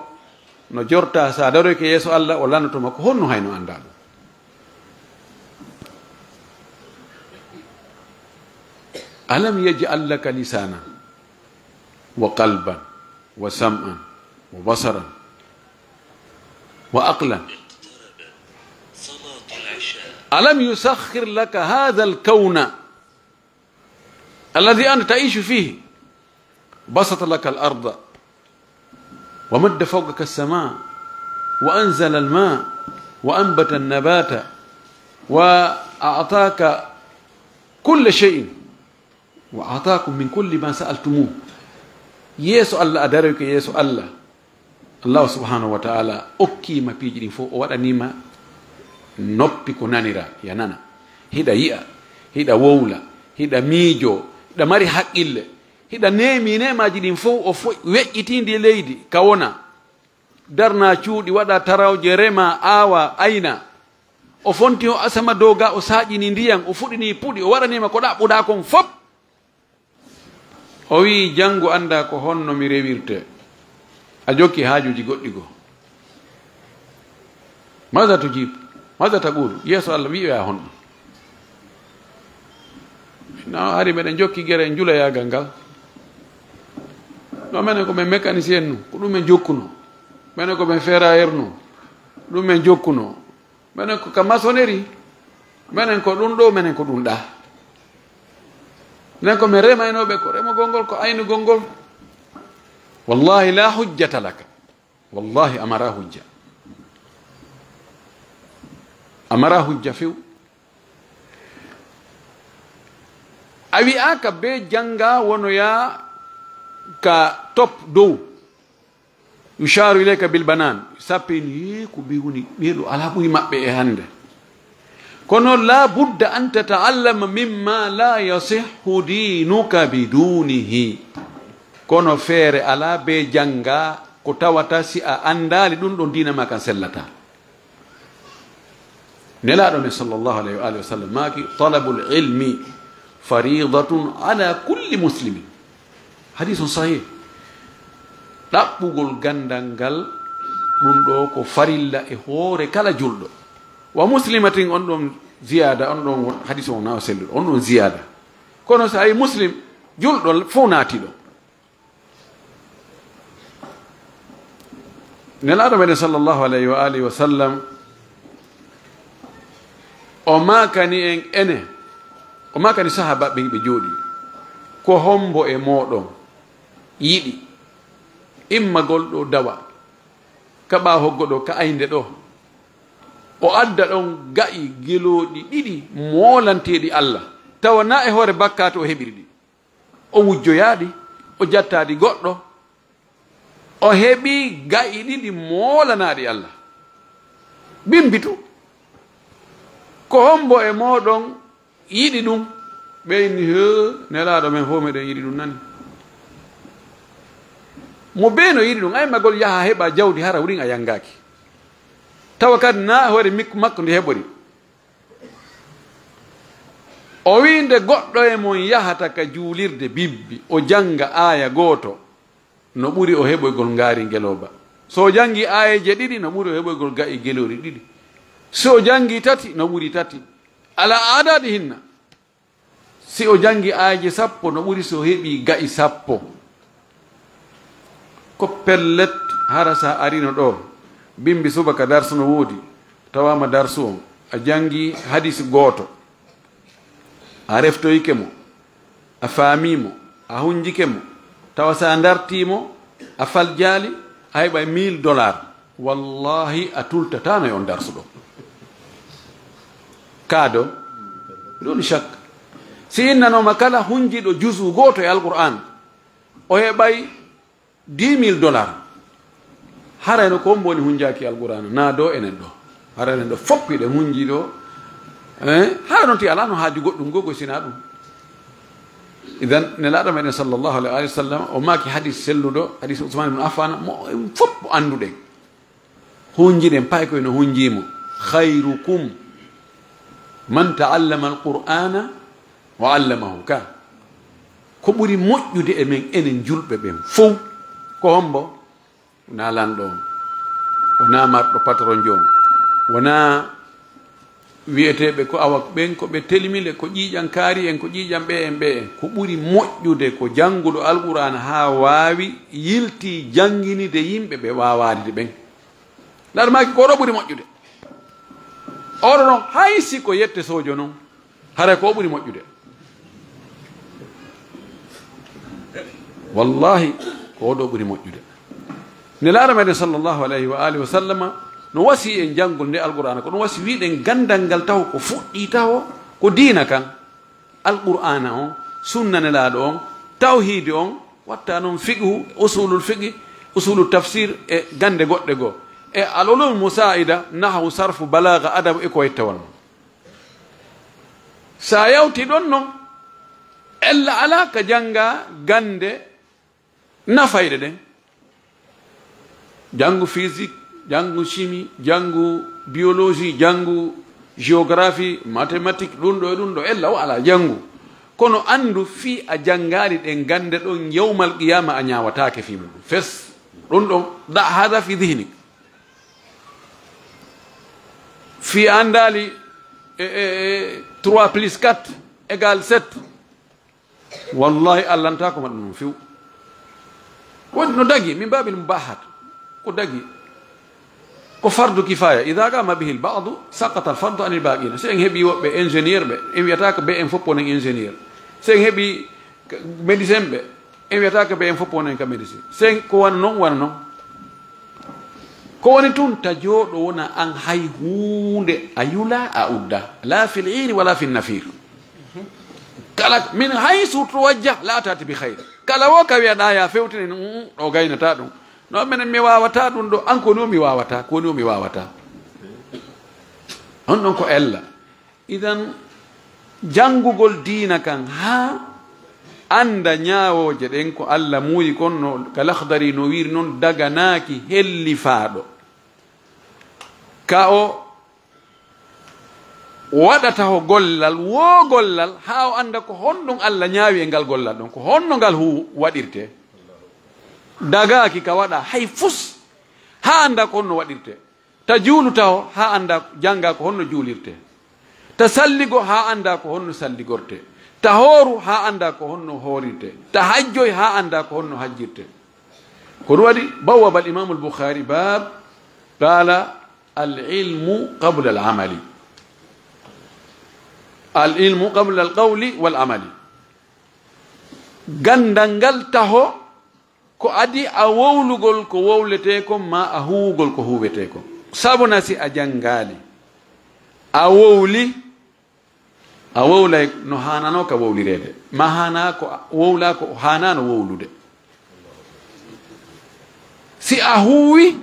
no jorta, si a daroyke yeeso Allah, o lannoto ma ko honno hayno anndaa ɗum. Alam yaj'al laka lisanan wa qalban wa sam'an wa basaran wa aqlan. Alam yusakhkhir laka hadha al-kawna الذي أنت تعيش فيه بسط لك الأرض ومد فوقك السماء وأنزل الماء وأنبت النبات وأعطاك كل شيء وأعطاكم من كل ما سألتموه. Yeeso Allah, a daroyke yeeso Allah. Allahu subhanahu wa ta'ala okkiima piiji ɗin fof, o waɗaniima noppi ko nanira, ya nana. Hiɗa yi'a, hiɗa wowla, hiɗa miijo, hiɗa mari haqqille, hiɗa neemi neemaaji ɗin fof, o fo-, weƴƴitii ndi leydi ka wona. Darna cuuɗi, waɗa tarawje, rema, aawa, ayna. O fonti o asama dow ga, o saaƴini ndiyan, o fuɗini puɗi, o waɗaniima ko ɗaɓɓuɗaa kon fof. O wi'i, "Janngo anndaa ko honno mi rewirte." A jokki haajuuji goɗɗi goo. Maza tujib? Maza taqulu? Yeeso Allah wi'oya honɗum? Na hari meɗen jokki gere njulayaagal ngal. No menen ko men mécanicien nu, ko ɗum men jokkuno. Menen ko men ferrailleur nu, ɗum men jokkuno. Menen ko ka maçonnerie, menen ko ɗum ɗo, menen ko ɗum ɗa. Menen ko men remaynooɓe, ko remugol ngol, ko aynugol ngol. Wallahi la hujjata laka. Wallahi a mara hujja. A mara hujja few. A wi'aaka be jannga wonoya ka top dow. Yusharu ilayka bil banan. Sappini, "Yee, ko ɓe woni, ɓe ɗo alaa ɓuri maɓɓe e hannde." Kono la budda an tata'allama mimma la yasihhu dinuka bidunihi. Kono feere alaa be jannga ko tawata si a anndaali ɗum ɗon diina ma kan sellata. Nelaaɗo men sallallahu alayhi wa alihi wa sallam maaki, "Talabul ilmi faridatun ala kulli muslimin." Hadisun sahih. Ɗaɓɓugol ganndal ngal, ɗum ɗo ko farilla e hoore kala julɗo. Wa muslimatin, on ɗon ziyaada, on ɗon hadis on na o selluɗo, on ɗon ziyaada. Kono so a yi muslim, julɗo fof naati ɗo. Nelaaɗo meɗen sallallahu alayhi wa alihi wa sallam, o maakani en ene, o maakani sahaaba ɓen ɓe jooɗi, "Ko hombo e mooɗon yiɗi immagol ɗo dawa, ka ɓaawo hoggo ɗo, ka aynde ɗo, o adda ɗon ga'i gelooɗi ɗiɗi moolanteeɗi Allah, tawa na e hoore bakkaatu o heɓiri ɗi?" O wujjoyaɗi, o jattaɗi goɗɗo, o heɓi ga'i ɗiɗi moolanaaɗi Allah. Bimbitu, ko hombo e mooɗon yiɗi ɗum? Ɓe inni, "Hee, Nelaaɗo men fof meɗen yiɗi ɗum nani." Mo bee no yiɗi ɗum, ay magol yaha heɓa jawdi hara wurin a yangaaki. Tawa kadi na hoore mik-, makko ndi heɓori. O wi'i, "Nde goɗɗo e mon yahata ka juulirde bibbi, o jannga aaya gooto, no ɓuri o heɓoygol ngaari ngelooba. So o janngi aayeeje ɗiɗi, no ɓuri o heɓoygol ga'i gelooɗi ɗiɗi. Si o janngi tati, no ɓuri tati. Ala adadi hinna. Si o janngi aayeeje sappo, no ɓuri si o heɓi ga'i sappo." Ko pellet, hara sa arino ɗo, bimbi subaka darsu no woodi, tawama darsu on, a jangi hadisi gooto, a reftoyike mo, a faami mo, a hunjike mo, tawa sa darti mo, a faljaali, a heɓay mille dollars. Wallahi, a tultatano e on darsu ɗo. Kaado, ɗum shak. Si innanoma kala hunjiɗo juzu gooto e Alqur'an, o heɓay dix mille dollars. Harayno ko hombo woni hunjaaki Alqur'aana? Na do enen ɗo. Hara enen ɗo fof hiɗen hunji ɗo, Eh, haa ɗon ti alaa no haaju goɗɗum goo ko sinaa ɗum. Idan, Nelaaɗo meɗen sallallahu alaihi wa sallam, o maaki hadis selluɗo, hadis Usman ibn Affan, mo en fof annduɗen. Hunjiɗen, pay ko eno hunjii mo. "Khairukum man ta'allama al-Qur'ana wa 'allamahu." Ka. Ko ɓuri moƴƴude e men enen julɓe ɓen fof, ko hombo? Wonaa lanɗo on, wonaa marɗo patronjo on, wonaa wi'eteeɓe ko awa ɓen ko ɓe telimile, ko ƴiiƴan kaari en, ko ƴiiƴan ɓe en, ɓe en. Ko ɓuri moƴƴude ko jannguɗo Alqur'aana haa waawi yiltii jannginide yimɓe ɓe waawaaride ɓen. Laar maaki ko ɗo ɓuri moƴƴude. Oɗo ɗon, hay si ko yette sojo non, haray ko o ɓuri moƴƴude. Wallahi, ko o ɗo ɓuri moƴƴude. Nelaaɗo meɗen sallallahu alayhi wa alihi wa sallama no wasi en janngol nde Alqur'aana, ko ɗum wasi wiɗen ganndal ngal taw ko fuɗɗii taw ko diina kan. Alqur'aana on, sunna Nelaaɗo on, tawhiidi on, watta noon fiqhu, usulul fiqhi, usulul tafsir e gannde goɗɗe goo. E al ulumul musaa'ida, nahwu, sarfu, balaaga, adabu e ko wayi tawal mum. Sa yawti ɗon non, ella alaa ka jannga gannde nafayɗe ɗen. Janngu physique, janngu chimie, janngu biologie, janngu géographie, mathématique, ɗum ɗo e ɗum ɗo, ella o alaa janngu. Kono anndu fii a janngaali ɗen gannde ɗon, yawmal qiyaama a ñaawataake fii muɗum. Fes, ɗum ɗon, da hada fi dihnik. Fii a anndaali e, e, e trois plus quatre égale sept. Wallahi, a lantaako ma ɗum few. Woni no dagi, min baabil mubahat. Ko dagi. Ko fardu kifaya. Idha qama bihi al-ba'du, saqata al-fardu anil baqina. Si en heɓi woɓɓe ingénieur ɓe, en wiyata ko ɓe en fof wonen ingénieur. Si en heɓi médecin ɓe, en wiyata ko ɓe en fof wonen ka médecin. Si en ko wano non, wano non. Ko woni tun, ta jooɗo wona an hay huunde a yula a udda. La fil iri wala fil nafir. Kala min haysu tuwajjah la tati bi khayr. Kala wo ka wiyaɗa ya fewtini, mm, ɗo gaynata ɗum. No menen mi wawata ɗum ɗo, an ko no mi wawata, ko no mi wawata. On ɗon ko ella. Idan, janngugol diina kan haa annda ñaawooje ɗen ko Alla muuyi kon, no ka Lakhdari no wiiri non, daganaaki hellifaaɗo. Ka o waɗata ho gollal, woo gollal, haa o annda ko honɗum Alla ñaawi e ngal gollal ɗon, ko honno ngal hu-, waɗirtee. Dagaaki ka waɗa hay fus, haa annda ko honno waɗirtee. Ta juulu taho haa annda, jannga ko honno juulirtee. Ta salligo haa annda ko honno salligortee. Ta hooru haa annda ko honno hoorirtee. Ta hajjoy haa annda ko honno hajjirtee. Ko ɗum waɗi bawwaba al-Imaamu al-Bukhaari baab, qaala, "Al-ilmu qabla al-amali." Al-ilmu qabla al-qawli wal-amali. Ganndal ngal taho ko adii a wowlugol ko wowletee kon, maa a huuwugol ko huuwetee kon. Sabuna si a janngaali, a wowli, a wowlay no haananoo ka wowlireede. Maa haanaa ko a wowlaa ko haanaano wowlude. Si a huuwi,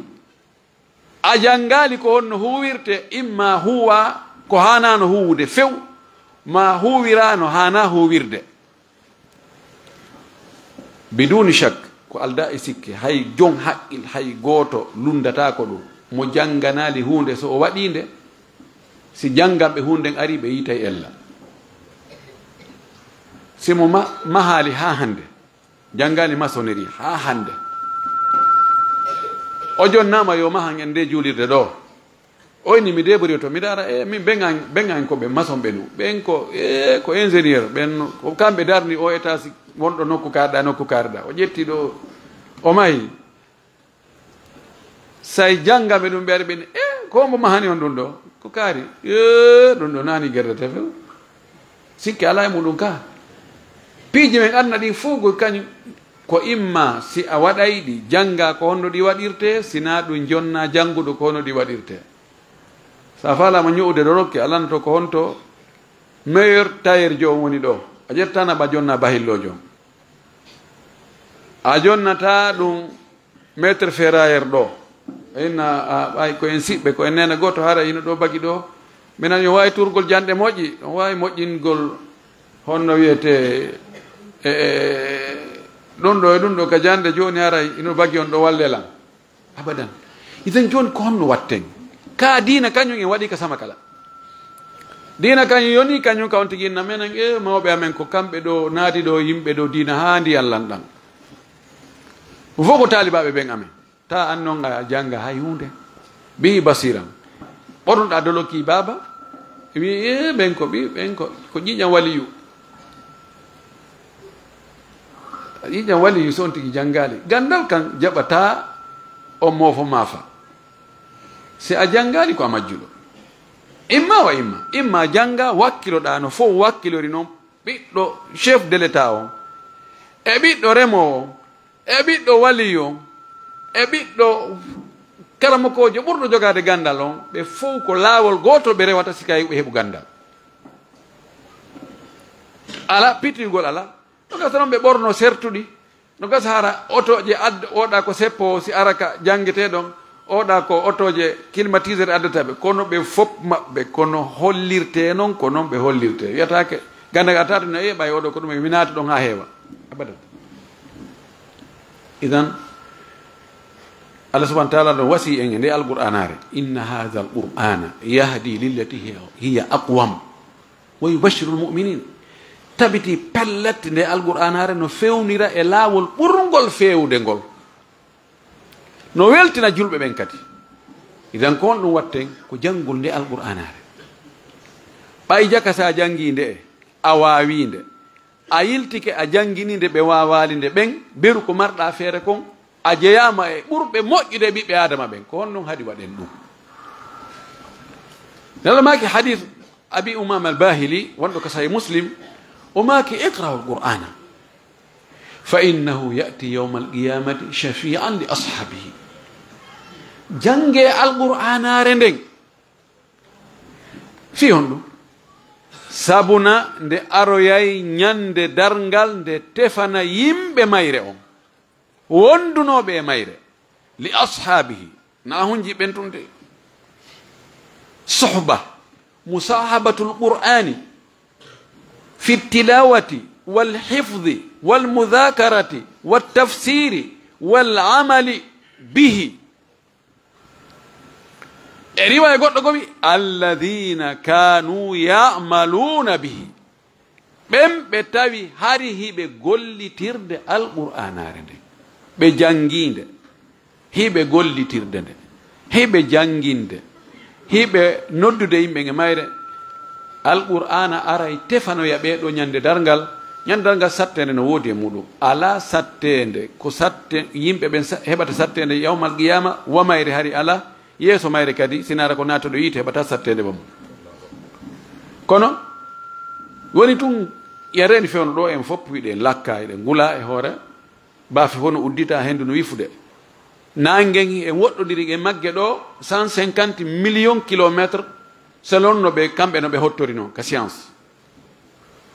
a janngaali ko honno huuwirtee, imma huuwaa ko haanaano huuwude few, maa huuwiraa no haanaa huuwirde. Biduuni shak, ko aldaa e sikke, hay jon haqqil, hay gooto lunndataako ɗum. Mo jannganaali huunde, so o waɗii nde, si jannganɓe huunde nden arii, ɓe yiitay ella. Si mo ma-, mahaali haa hannde, janngaali maçonnerie haa hannde, o jonnaama yo mahan en nde juulirde ɗo. Oy ni mi débrouille to, mi daara, e min ɓen an, ɓen an ko ɓe maçon ɓe nu. Ɓen ko, e ko ingénieur, ɓen ko kamɓe darni o étage wonɗo nokku kaarɗa, nokku kaarɗa. O ƴetti ɗo, o mahi. Say jannga ɓe ɗum ɓe ari ɓe ni, e ko mbo mahani on ɗum ɗo? Ko kaari. E ɗum ɗo nani gerdete few. Sikke alaa e muɗum ka. Piiji men aduna ɗin fof ko kañum. Ko imma si a waɗay ɗi, jannga ko honno ɗi waɗirtee, si naa ɗum jonna jannguɗo ko honno ɗi waɗirtee. Sa faalaama ño'ude ɗo rokke, a lanto ko honto meilleur tailleur jo on woni ɗo. A ƴetta na ɓa jonna bahillo jo. A jonnata ɗum maître ferrailleur ɗo. Inna, a, ɓay ko en siɓɓe, ko en nena gooto hara ino ɗo bagi ɗo. Minen yo waawi tuurgol janɗe moƴƴi, on waawi moƴƴingol honno wiyetee, e, e, ɗum ɗo e ɗum ɗo ka janɗe jooni aray, ino bagi on ɗo walle lan. Abadan. Isen jooni ko honno watten? Ka diina kañum en waɗi ka sama kala. Diina kañum yoni kañum ka on tigi inna menen, e mawɓe amen ko kamɓe ɗo naati ɗo yimɓe ɗo diina haa ndiyan lan ɗan. Ɗum fof ko taalibaaɓe ɓen amen. Ta an non a jannga hay huunde. Ɓii basiran. Ɓornoɗaa doloki baaba. Wi, e ɓen ko ɓii, ɓen ko, ko ƴiiƴam waliyu. Ƴiiƴam waliyu so on tigi janngaali. Ganndal kan jaɓataa on moofo maafa. Si a janngaali ko a majjuɗo. Imma wa imma. Imma jannga wakkiloɗaa no fof wakkilori non ɓiɗɗo chef de l'État on. E ɓiɗɗo remoowo on. E ɓiɗɗo waliyu on, e ɓiɗɗo karamokoojo ɓurɗo jogaade ganndal on, ɓe fow ko laawol gootol ɓe rewata si kay ɓe heɓu ganndal. Ala, pitiyugol ala. No gasa noon ɓe ɓorno sertuɗi. No gasa hara otooje ad-, oɗa ko seppo si ara ka janngetee ɗon. Oɗa ko otooje climatiseur addata ɓe, kono ɓe fop maɓɓe, kono hollirtee noon, ko noon ɓe hollirtee. Wiyataake, gannda a tata no, e ɓay oɗo ko ɗum e minaata ɗon haa heewa. Abadan. Idan, Allah subhanahu wa ta'ala ɗon wasi en e nde Alqur'aanaare, "Inna hadha al-Qur'ana yahdi lillati hiya, hiya aqwam, wa yubashshiru al-mu'minin." Tabiti pellet nde Alqur'aanaare no fewnira e laawol ɓurngol feewde ngol. No weltina julɓe ɓen kadi. Idan ko honɗum watten? Ko janngol nde Alqur'aanaare. Ɓay jaka sa janngii nde, a waawii nde, a yiltike a janngini nde ɓe waawaali nde ɓen, beru ko marɗa feere kon, a jeyaama e ɓurɓe moƴƴude e ɓiɓɓe Aadama ɓen. Ko honɗum haɗi waɗen ɗum? Nela maaki hadis Abi Umama al-Bahili, wonɗo ko Sahih Muslim, o maaki, "Iqra'u al-Qur'ana." "Fa innahu ya'ti yawma al-qiyamati shafi'an li ashabihi." Jannge Alqur'aanaare nden. Fii honɗum? Sabuna nde aroyay ñande darngal, nde tefana yimɓe mayre on, wondunooɓe e mayre. Li ashabihi, na hunji ɓen tun de. Suhba, musahabatul Qur'ani, fi tilawati wal hifzi wal mudhakarati wat tafsiri wal amali bihi. E riwaya goɗɗo gomi, "Alladhina kanu ya'maluna bihi." Ɓen ɓe tawi hari hiɓe gollitirde Alqur'aanaare nde. Ɓe janngiinde. Hiɓe gollitirde nde, hiɓe jannginde, hiɓe noddude yimɓe e mayre. Alqur'aana aray tefanoya ɓee ɗoo ñande darngal. Ñande darngal satteende no woodi e muɗum. Alaa satteende, ko satte-, yimɓe ɓen sa-, heɓata satteende yawmal qiyaama, wa mayre hari alaa, yeeso mayre kadi, sinaara ko naatuɗo yiite heɓata satteende bam. Kono, woni tun, ya reeni fewno ɗoo en fof, wiɗen lakka, eɗen ngula e hoore, baafe hono uddita, henndu no wifude. Naange ngen e woɗɗondiri e magge ɗo cent cinquante millions kilomètres, selon no ɓe, kamɓe no ɓe hottori non ka science.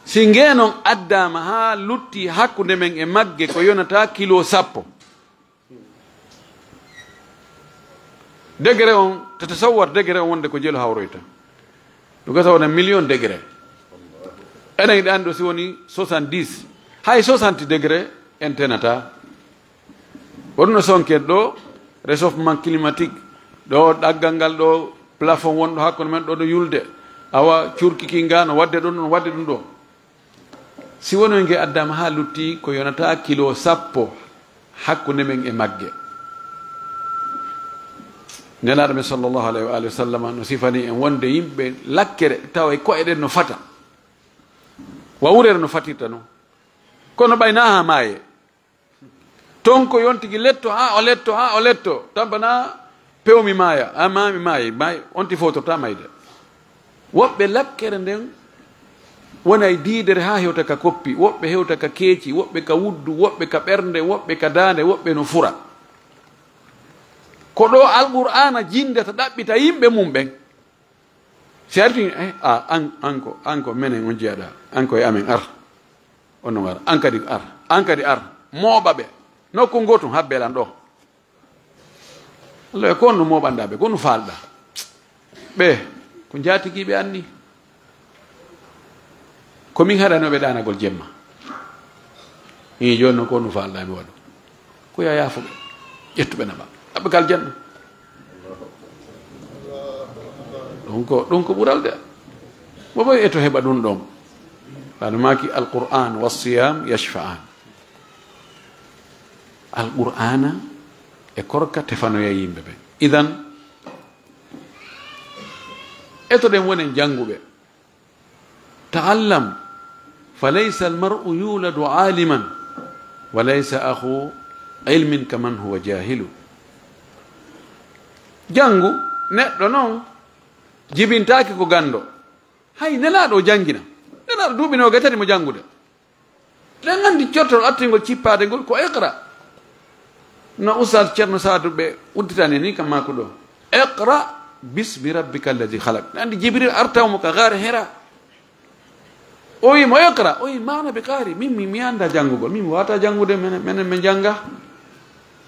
Si ngee non addaama haa lutti hakkunde men e magge ko yonata kilo sappo. Degré on, tatasawwar degré on wonde ko jelu hawroyta. Ɗum gasa wona million degré. Enen hiɗa anndi ɗo si woni soixante-dix, hay soixante degré en tenata. Wonno sonken ɗo, réchauffement climatique, ɗo ɗaggal ngal ɗo plafond wonɗo hakkunde men ɗo no yulde, awa curki ki nga no wadde ɗum, no wadde ɗum ɗo. Si wono nge addama haa lutti ko yonata kilo sappo hakkunde men e magge. Nelaaɗo men sallallahu alayhi wa alihi wa sallama no sifani en wonde yimɓe lakkere tawa e ko'e ɗen no fata. Wa urere no fatirta non. Kono ɓay na haa maaye. Ton ko yon tigi letto, haa o letto, haa o letto. Tampana pewmi maaya, a maami maayi, maayi, on ti fowtorta mayde. Woɓɓe lakkere nden wona e diidere haa hewta ka koppi, woɓɓe hewta ka keeci, woɓɓe ka wuddu, woɓɓe ka ɓernde, woɓɓe ka daande, woɓɓe no fura. Ko ɗo Alqur'aana jindata ɗaɓɓita yimɓe mum ɓen. Si arti, eh, a, an, an ko, an ko menen on jeyaɗa, an ko e amen ar. On non ar, an kadi ar, an kadi ar, mooɓa ɓe. Nokku ngootu habbe lan ɗo. Allah, ko on no mooɓanɗa ɓe, ko on no faalɗa? Ɓe, Ko njaatigiiɓe anni. Ko min haɗanooɓe ɗaanagol jemma. Ii, jooni noon ko honɗum faalɗaa mi waɗu? Ko yo a yaafo ɓe. Ƴettu ɓe naɓaa. Naɓ ɓe ka aljanna. Ɗum ko, ɗum ko ɓural de. Mo fof eto heɓa ɗum ɗoon. Kono maaki Alqur'aan wa siyam yashfa'an. Alqur'aana e korka tefanoya yimɓe ɓe. Idan, etoɗen wonen jannguɓe. Ta'allam, fa laysa almar'u yuladu aliman, wa laysa akhu ilmin kaman huwa jahilu. Janngu, neɗɗo noon jibintaake ko ganndo. Hay Nelaaɗo o janngina. Nelaaɗo duuɓi noogay tati mo janngude. Eɗen anndi cortol attingol cippaade ngol ko iqra. No Oustaz Ceerno Saadu ɓe udditani ni kam maaku ɗo. Iqra bismi rabbika alladi khalaq. Eɗen anndi Jibril artaw mo ka gaare Hira. O wi mo, "Iqra." O wi, "Maana bi qaari. Min mi, mi annda janngugol. Min mi waata janngude, menen, menen min jannga."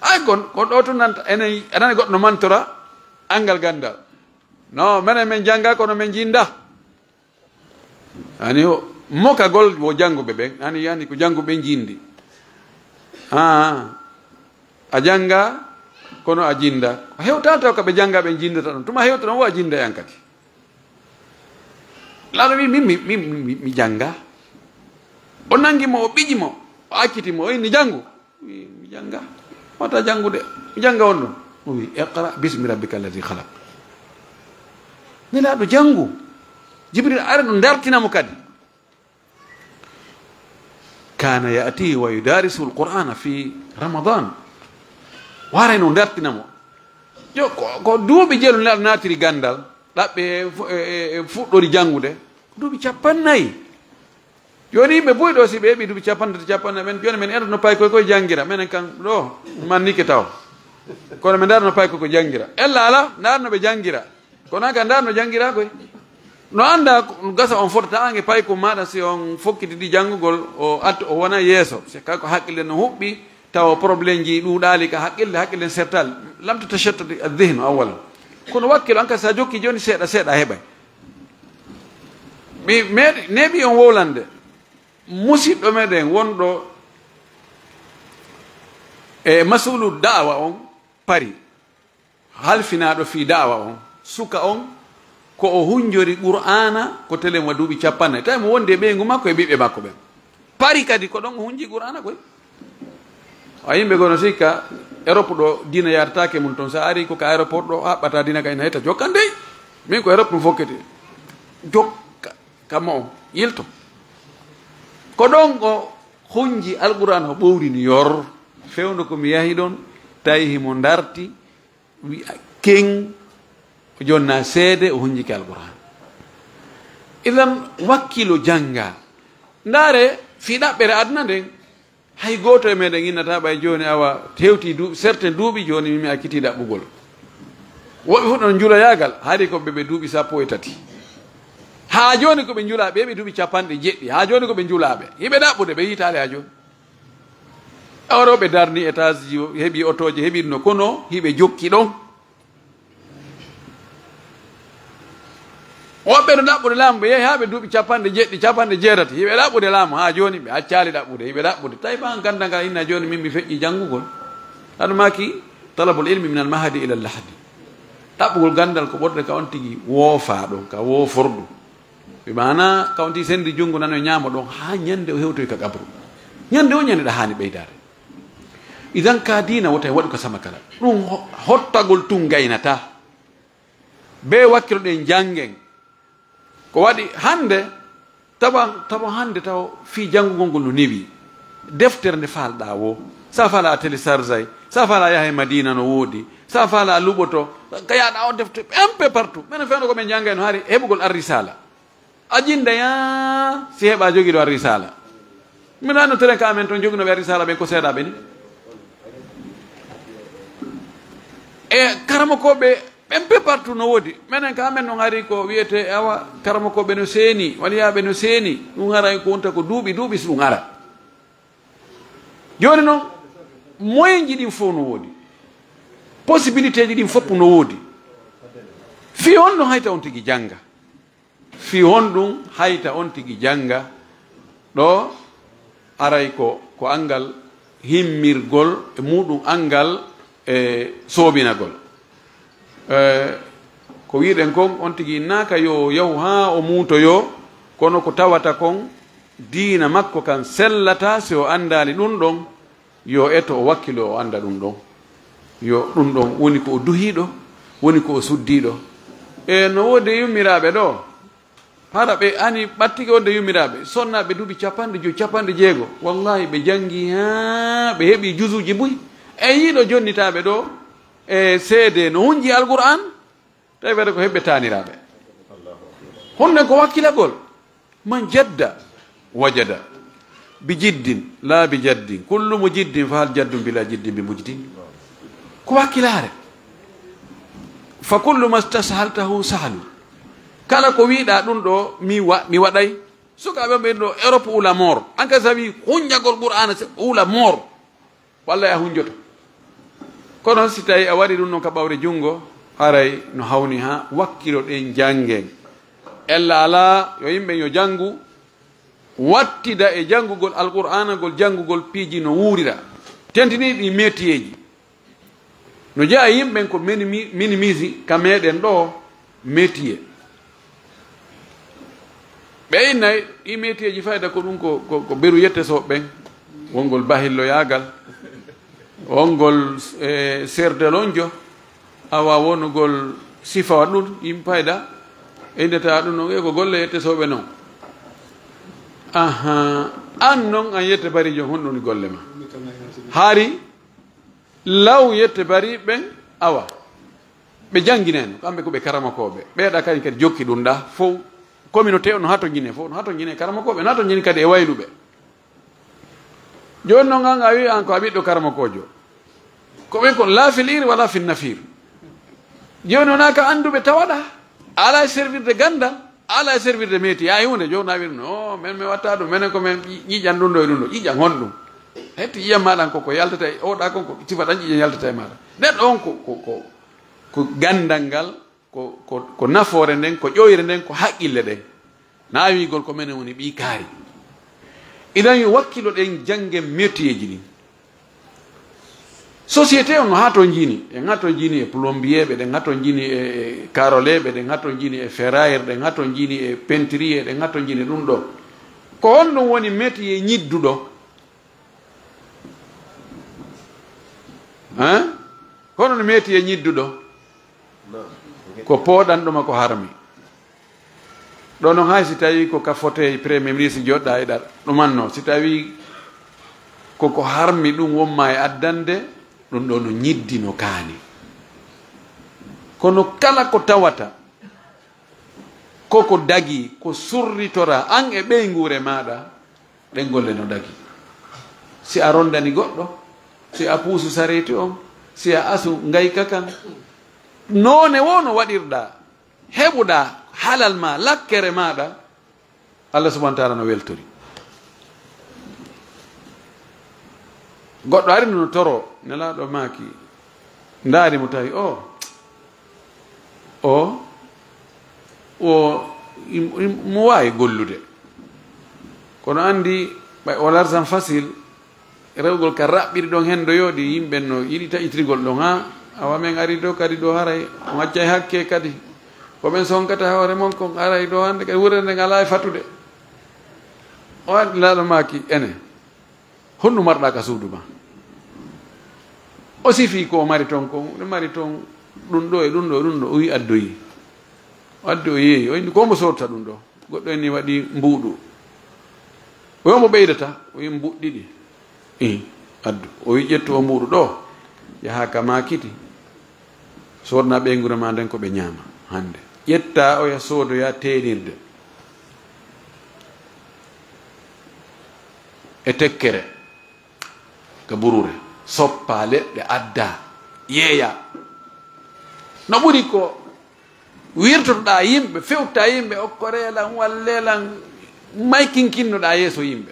Ay kon, ko ɗo tun nanta, enen, aɗa nani goɗɗo no mantora anngal ganndal. No, menen min jannga, kono min jinnda. Ani o, mokagol wo jannguɓe ɓen. Ani, yani ko jannguɓe ɓen jinndi. Ah, a jannga, kono a jinnda. Hewta taw ka ɓe jannga ɓe jinndata ɗon. Tuma hewta ɗon wo a jinnda yan kadi. Laaɗo wi, "Min, mi, mi, mi, mi, mi jannga." O nangi mo, o ɓiji mo, o acciti mo, o inni, "Janngu." Wi, "Mi jannga." Wata janngude. "Mi jannga on ɗon." O wi, "Iqra bismi rabbika alladi khalaq." Nelaaɗo janngu. Jibril ari no dartina mo kadi. Kana ya'ti wa yudarisu alqur'ana fi Ramadan. Waray no dartina mo. Yo, ko, ko duuɓi jelu Nelaaɗo naatiri ganndal. Ɗaɓɓe e fu-, e, e, e fuɗɗori janngude. Duuɓi cappannayi. Jooni yimɓe buy ɗo, si ɓe heɓi duuɓi cappanɗe tati, cappanɗe, men jooni men eɗoto no paykoy koye janngira. Menen kan ɗo, mannike taw. Kono men ndaara no paykoy ko janngira. Ella ala, ndaara no ɓe janngira. Kono an kan ndaara no janngira koy. No annda ko gasa on fotata an e payko maɗa si on fokkiti ɗi janngugol, o at-, o wona yeeso. Si kay ko haqqille no huɓɓi, tawa problème ji ɗuuɗaali ka haqqille, haqqille sertaali. Lam tatashattati adh-dhihnu awwalan. Kono wakkilo an kan sa jokki jooni seeɗa, seeɗa heɓay. Mi meeɗi, neeɓi on wowlande. Musiɗɗo meɗen wonɗo e masulu da'awa on Pari, halfinaaɗo fii da'awa on, suka on, ko o hunjori Qur'aana ko telen wa duuɓi cappanɗe. Tawi mo wondi e ɓeyngu makko e ɓiɓɓe makko ɓen. Pari kadi ko ɗon o hunji Qur'aana koy. A yimɓe gono sikka Europe ɗo diina yaatataake mun ton. Sa ari ko ka aéroport ɗo haɓɓata diina ka ina hetta jokkan dey. Min ko Europe ɗum fokkete. Jokka. Kamma on yilto. Ko ɗon o hunji Alqur'aan o ɓowrini yor. Fewndo ko mi yahi ɗon, tawi himo ndarti, wi'a ken, o jonna seede, o hunjike Alqur'aan. Idan wakkilo jannga. Ndaare, fii ɗaɓɓere aduna nden, hay gooto e meɗen innata ɓay jooni awa hewti du-, certains duuɓi jooni mi, mi accitii ɗaɓɓugol. Woɓɓe fof ɗon njuloyaagal, hari ko ɓe, ɓe duuɓi sappo e tati. Haa jooni ko ɓe njulaa, ɓe, ɓe duuɓi cappanɗe jeɗɗi. Haa jooni ko ɓe njulaaɓe. Hiɓe ɗaɓɓude, ɓe yiitaali haa jooni. Awro ɓe darni étage ji, heɓi otooji, heɓi no, kono hiɓe jokki ɗon. Woɓɓe no ɗaɓɓude laamu, ɓe yehi haa ɓe duuɓi cappanɗe jeɗɗi, cappanɗe jeetati. Hiɓe ɗaɓɓude laamu haa jooni, ɓe accaali ɗaɓɓude, hiɓe ɗaɓɓude. Tawi ma ganda ngal inna jooni min mi feƴƴi janngugol. Ɗan maaki talabul ilmi minal mahdi ilal lahdi. Ɗaɓɓugol ganndal ko ɓurde ka on tigi woofaaɗo, ka woofordu. Ɓe maana ka on tigi sendi junngo nano e ñaamo ɗon haa ñande o hewtoy ka qabru. Ñande o ñande ɗa haani ɓeydaade. Idan ka diina wota en waɗu ka sama kala. Ɗum ho-, hottagol tun gaynata. Be wakkiloɗen janngen. Ko waɗi hannde, tawa, tawa hannde tawa fii janngugol ngol no newi. Deftere nde faalɗaa wo, sa faala a téléchargeay, sa faala a yahay Madina no woodi, sa faala a luɓoto, ka yaaɗa o defte un peu partout. Menen fewndo ko men janngay no hari heɓugol ar-risala. A jinnda yaa si heɓa jogiiɗo ar-risala. Min anno tren ka amen ton joginooɓe ar-risala ɓen ko seeɗa ɓe ni. E karamokooɓe ɓen pe partout no woodi. Menen ka amen non hari ko wiyete awa karamokooɓe no seeni, waliyaaɓe no seeni. Ɗum haray ko wonta ko duuɓi, duuɓi si ɗum ara. Jooni noon, moyen ji ɗin fof no woodi. Possibilité ji ɗin fof no woodi. Fii on no hayta on tigi jannga. Fii honɗun hayta on tigi jannga? Ɗoo aray ko, ko anngal himmirgol e muɗum, anngal e soobinagol. E, ko wi'uɗen kon, on tigi innaaka yo yahu haa o muutoyoo, kono ko tawata kon diina makko kan sellataa si o anndaali ɗun ɗon, yo eto o wakkilo o annda ɗun ɗon. Yo ɗun ɗon woni ko o duhiiɗo, woni ko o suddiiɗo. E no woodi e yummiraaɓe ɗoo, hara ɓe ani ɓattike wonde yummiraaɓe, sonnaaɓe duuɓi capanɗe jowi, capanɗe jeego, wallahi ɓe janngi haa ɓe heɓi juzuuji buy. E yiɗo jonnitaaɓe ɗoo e seede no hunji Alqur'aan, tawi wiyata ko heɓɓe taaniraaɓe. Honno ko wakkilagol? Man jadda wajada. Bi jiddin, laa bi jaddin. Kullu mu jiddin, fa hal jaddun bila jiddin bi mujdin? Ko wakkilaare. Fa kullu ma stashaltahu sahalu. Kala ko wi'uɗaa ɗun ɗoo, mi wa-, mi waɗay. Sukaaɓe ɓen ɗoo, Europe ou la mort. An ka sawi hunjagol Qur'aana, c'est ou la mort. Walla a hunjoto. Kono si tawi a waɗi ɗun non ka ɓawre junngo, haray no hawni haa wakkiloɗen janngen. Ella alaa, yo yimɓe yo janngu, wattida e janngugol Alqur'aana ngol, janngugol piiji no wuurira. Tentinii ɗi métierji. No jeyaa e yimɓe ɓen ko minimi-, minimise ka meɗen ɗoo métier. Ɓe innay ɗi métierji fayda ko ɗun ko, ko, ko beru yette so ɓen. Wongol bahilloyaagal, wongol, e, serdelonjo, awa wonugol sifa ɗun, yimɓe fayda, e innata ɗun non, e ko golle yette sooɓe non. Aha, an non an yette barijo, honɗun woni golle ma? Hari law yette bari ɓen, awa. Ɓe jannginayno, kamɓe ko ɓe karamokooɓe. Ɓeeɗa kañum kadi jokki ɗun ɗaa fow. Communauté on no hatonjine fow, no hatonjine karamokooɓe, no hatonjine kadi e wayluɓe. Jooni non an a wi'i an ko a ɓiɗɗo karamokoojo. Ko ɓen kon laa fil ir wala fil nafir. Jooni wonaa ka annduɓe tawaɗaa. A alaa e servirde ganndal, a alaa e servirde meeti. Yaa e huunde, jooni a wi'i no, men mi watta ɗun, menen ko men ƴi-, ƴiiƴan ɗun ɗoo e ɗun ɗoo. Ƴiiƴan honɗun? Hetti ƴiiƴan maaɗa an ko, ko yaltata e, oɗa kon ko sifa tan ƴiiƴan yaltata e maaɗa. Neɗɗo on ko, ko, ko, ko ganndal ngal, ko, ko, ko nafoore nden, ko ƴoyre nden, ko haqqille ɗen. Naawigol ko menen woni ɓii kaari. Idan yo wakkiloɗen janngen métierji ɗin. Société on no hatonjini, en hatonjini e plombier ɓe, ɗen hatonjini e, e karoleeɓe, ɗen hatonjini e ferrailleur, ɗen hatonjini e peintrier, ɗen hatonjini ɗun ɗoo. Ko honɗun woni métier ñidduɗo? Hein? Hono no meeti e ñidduɗo? Ko pooɗanɗo ma ko harmi. Ɗoo non hay si tawii ko ka fotey Premier Ministre jooɗɗaa e ɗar, ɗumanno. Si tawii ko ko harmi ɗun wonma e addande, ɗun ɗoo no ñiddi no kaani. Kono kala ko tawata ko ko dagii, ko surritoraa an e ɓeynguure maaɗa, ɗen golle no dagii. Si a rondani goɗɗo, si a puusu sareeti on, si a asu ngayka kan, noone woo no waɗirɗaa, heɓuɗaa halal maa, lakkere maaɗa, Allah subhanahu wa taala no weltori. Goɗɗo ari no toroo, Nelaaɗo maaki, ndaari mo tawi o, o, o, im-, im-, mo waawi gollude. Kono anndi, ɓay o l'argent facile, rewgol ka raɓɓiri ɗon hen ɗo yooɗi, yimɓe no yiɗi taƴitirgol ɗon, haa awa men ari ɗo kadi ɗo haray, on accay hakke kadi. Ko ɓen sonkata hoore mon kon, aray ɗo hannde kadi wurere nden alaa e fatude. O addi laaɗo maaki, ene. Honɗum marɗa ka suudu ma? O sifi ko o mari ton kon, o mari ton ɗum ɗo e ɗum ɗo e ɗum ɗo, o wi addoyi. O addi o yeeyi, o inni ko mo soodata ɗum ɗo? Goɗɗo inni waɗi mbuuɗu. O wi mo ɓeydata, o wi mbuuɗi ɗiɗi. Ih, addu. O wi ƴettu o mbuuɗu ɗo, yaha ka maakiti. Soodna ɓeynguure ma nden ko ɓe ñaama hannde. Ƴetta oya soodoya teeŋirde e tekkere ka buruure, soppa leɗɗe, adda, yeeya. No ɓuri ko wirtotoɗaa yimɓe, fewta yimɓe, okkoree lan, wallee lan, maykinkinnoɗaa yeeso yimɓe.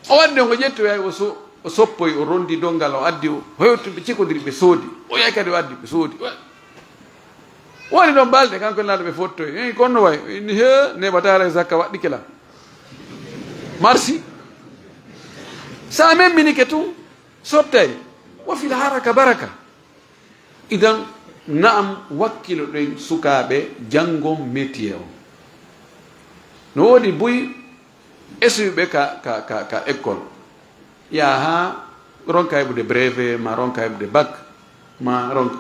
O waddi on ko ƴetti, o yahi, o so-, o soppoyi, o rondi donngal, o addi, o hewti, ɓe cikodiri, ɓe soodi. O yahi kadi, o addi, ɓe soodi. Woni ɗon balɗe, kanko e laaɗo ɓe fottoy. Eh, kono no wayi? Inni, "He, neɓataare zakka waɗɗike lan." Marsi. Sa memminike tun, sottay. Wa fil haraka baraka. Idan, na'am, wakkiloɗen sukaaɓe janngon métier on. No woodi buy esuyɓe ka, ka, ka, ka école. Yaha ronka heɓude brevet, ma ronka heɓude bac, ma ronka.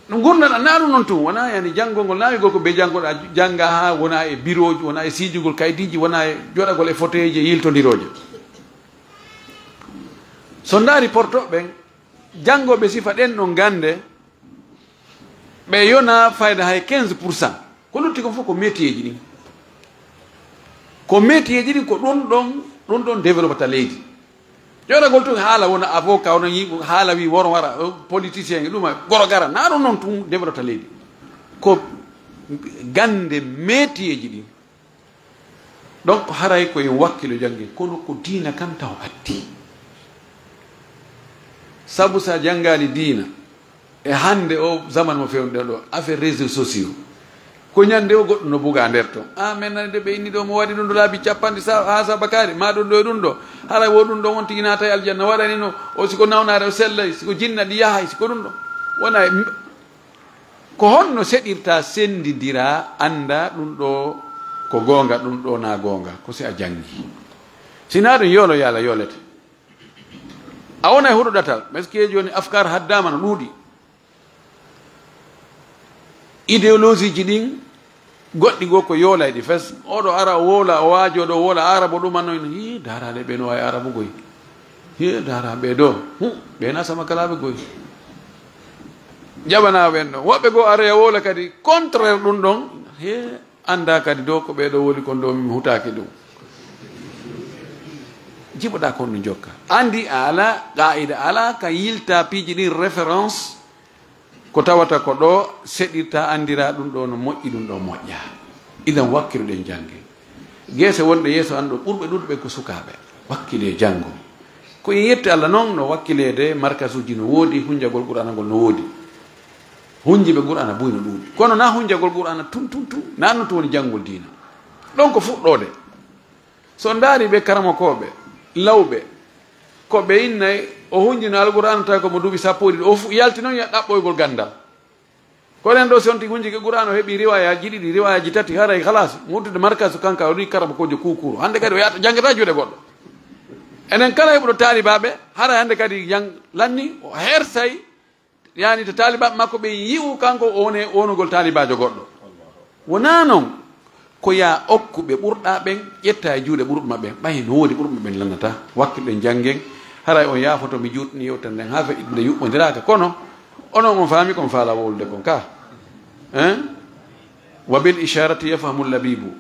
No ngurndan, na ɗum non tun, wona yani janngol ngol, na wi'gol ko be janngoɗa, jannga ha wona e birooji, wona e siijugol kaydiji, wona e joɗagol e foteyeji e yiltondirooje. So ndaari portoɓe ɓen, janngooɓe sifa ɗen ɗon gannde, ɓe yona fayda hay quinze pour cent. Ko lutti kon fof ko métier ji ɗin. Ko métier ji ɗin, ko ɗum ɗon, ɗum ɗon développata leydi. Joɗagol tun haala wona avocat, wona yiɗi haala wi woro wara, o politicien, ɗum ay goro gara. Na ɗum non tun développata leydi. Ko gannde métier ji ɗin. Donc, haray ko en wakkilo jannge, kono ko diina kan taw addi. Sabu sa janngaali diina, e hannde o zaman mo fewndo ɗo, affaire réseaux sociaux. Ko ñande o goɗɗo no buga nder ton. "Ah, men nani de ɓe inni ɗo mo waɗi ɗum ɗo laabi capanɗe sa-, ha sabakaari, ma ɗum ɗo e ɗum ɗo. Haray wo ɗum ɗo on tigi naata e aljanna, waɗani no, o siko nawnaare o sellay, siko jinna ɗi yahay, siko ɗum ɗo." Wona e, ko honno seɗirta, senndindira, annda ɗum ɗo ko goonga, ɗum ɗo na goonga, ko si a janngi. Si na ɗum yoolo yaala yoolete. A wona e huɗo ɗatal, parce que jooni afkaar haddaama no ɗuuɗi. Idéologie ji ɗin, goɗɗi goo ko yoolayɗi fes. Oɗo ara o woola, o waajoo ɗo woola, Aarabo ɗumanno en, "Hii, daaraale ɓe no waawi Aarabu goy. Hii, daara ɓe ɗo. Hu, ɓe na sama kalaaɓe goy." Jaɓanaa ɓen ɗon. Woɓɓe goo aroya woola kadi contraire ɗum ɗon. Hee, anndaa kadi ɗo ko ɓee ɗo woni kon ɗo, mi hutaaki ɗum. Jiɓoɗaa kon ɗum jokka. Anndi a alaa qaa'ida, alaa ka yilta piiji ɗin référence. Ko tawata ko ɗo seɗirta, anndira ɗum ɗo no moƴƴi, ɗum ɗo moƴƴa. Idan wakkiloɗen jannge. Geese wonɗe yeeso an ɗo, ɓurɓe ɗuuɗuɓe ko sukaaɓe. Wakkile janngo. Ko en yetti Allah non no wakkileede markasuuji no woodi, hunjagol Qur'aana ngol no woodi. Hunjiɓe Qur'aana buy no ɗuuɗi. Kono na hunjagol Qur'aana tun, tun, tun, na ɗum tun woni janngol diina. Ɗon ko fuɗɗoode. So ndaari ɓe karamokooɓe, lawɓe, ko ɓe innay, o hunjino Alqur'aana tawi ko mo duuɓi sappo e ɗiɗi, o fu-, yalti noon ya ɗaɓɓoygol ganndal. Ko enen ɗo si on tigi hunjike Qur'aana, o heɓi riwayaaji ɗiɗi, riwayaaji tati, haray halas, wontude markasu kanka, o ɗi karamokoojo kuukuru. Hannde kadi o yahata, janngata juuɗe goɗɗo. Enen kala heɓuɗo taalibaaɓe, haray hannde kadi jang-, lanni, o hersay, yani to taalibaaɓe makko ɓe yi'u kanko o woni wonugol taalibaajo goɗɗo. Wonaa non, ko yaa okku ɓe ɓurɗaa ɓen, ƴetta e juuɗe ɓurɓe maɓɓe, ɓay no woodi ɓurɓe ɓen lannata, wakkil ɗen janngen, haray on yaafoto mi juutni yewtere nden haa feƴƴitde yuɓɓondiraaka, kono onon on faami kon faala wowlude kon ka. Hein? Wa bil isharati yafhamu labibu.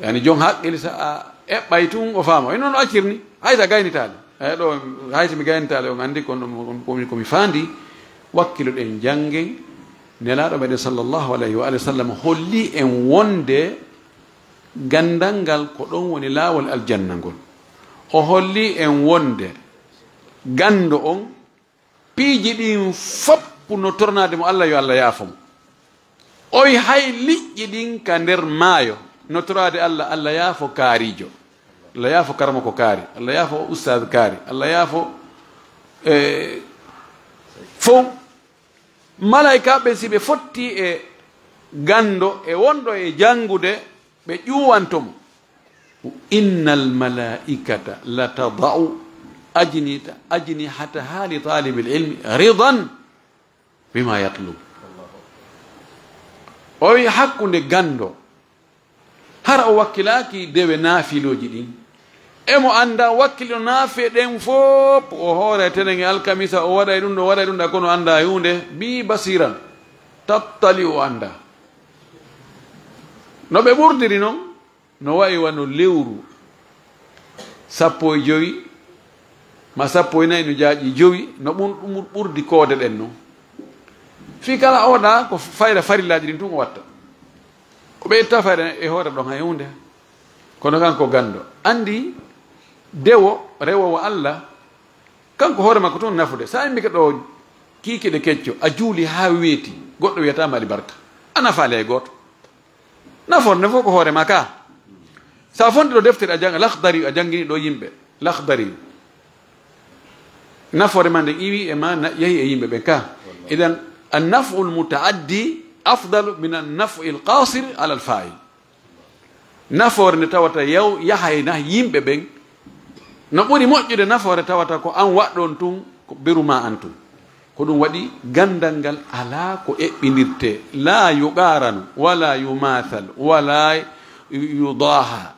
Yani jon haqqil sa a eɓɓay tun o faama. Ino no accirni, hay sa gaynitaali. Hay ɗo, hay so mi gaynitaali, on anndi kon ɗum, ko mi, ko mi faandi, wakkiloɗen janngen, Nelaaɗo meɗen sallallahu alayhi wa alihi wa sallam holli en wonde ganndal ngal ko ɗon woni laawol aljanna ngol. O holli en wonde ganndo on, piiji ɗin fof no tornaade mo Allah, yo Allah yaafo mo. Oy hay liƴƴi ɗin ka nder maayo, no toraade Allah, Allah yaafo kaarijo, Allah yaafo karamoko kaari, Allah yaafo ustaad kaari, Allah yaafo, eh, fow. Malaykaaɓe, si ɓe fotti e ganndo e wonɗo e janngude, ɓe ƴuwanto mo. Innal malaa'ikata la tada'u ajnita-, ajnihataha li taalibil ilmi ridan bima yatlub. O wi hakkunde ganndo, hara o wakkilaaki dewe naafilooji ɗin. Emo annda wakkilo naafe ɗen fof, o hoore tenen e alkamisa, o waɗay ɗum ɗo, o waɗay ɗum ɗa, kono annda e huunde, bi basiran, tattali o annda. No ɓe ɓurdiri non, no wayi wano lewru sappo e jowi, ma sappo e nayi no jaaƴi jowi, no ɓur-, ɗum ɓurdi koode ɗen non. Fii kala oɗa ko fayda farillaaji ɗin tun o watta. O ɓeyta fayda e hoore ɗon hay huunde. Kono kanko ganndo. Anndi dewo, rewoowo Allah, kanko hoore makko tun nafude. Sa immike ɗo kiikiɗe kecco, a juuli haa weeti. Goɗɗo wiyata mali barka. A nafaali hay gooto. Nafoore nde fof ko hoore ma ka. Sa fonti ɗo deftere a jannga, Lakhdari a janngini ɗo yimɓe. Lakhdari. Nafoore ma nde iwi e ma na-, yehi e yimɓe ɓen ka. Idan, an-naf'ul muta'addi afdalu min an-naf'il qasir ala al-fa'il. Nafoore nde tawata yaw-, yahay na yimɓe ɓen. No ɓuri moƴƴude nafoore tawata ko an waɗɗon tun, ko beru ma an tun. Ko ɗum waɗi ganndal ngal alaa ko eɓɓindirtee. La yuqaranu, wala yumathal, wala yu-, yudaha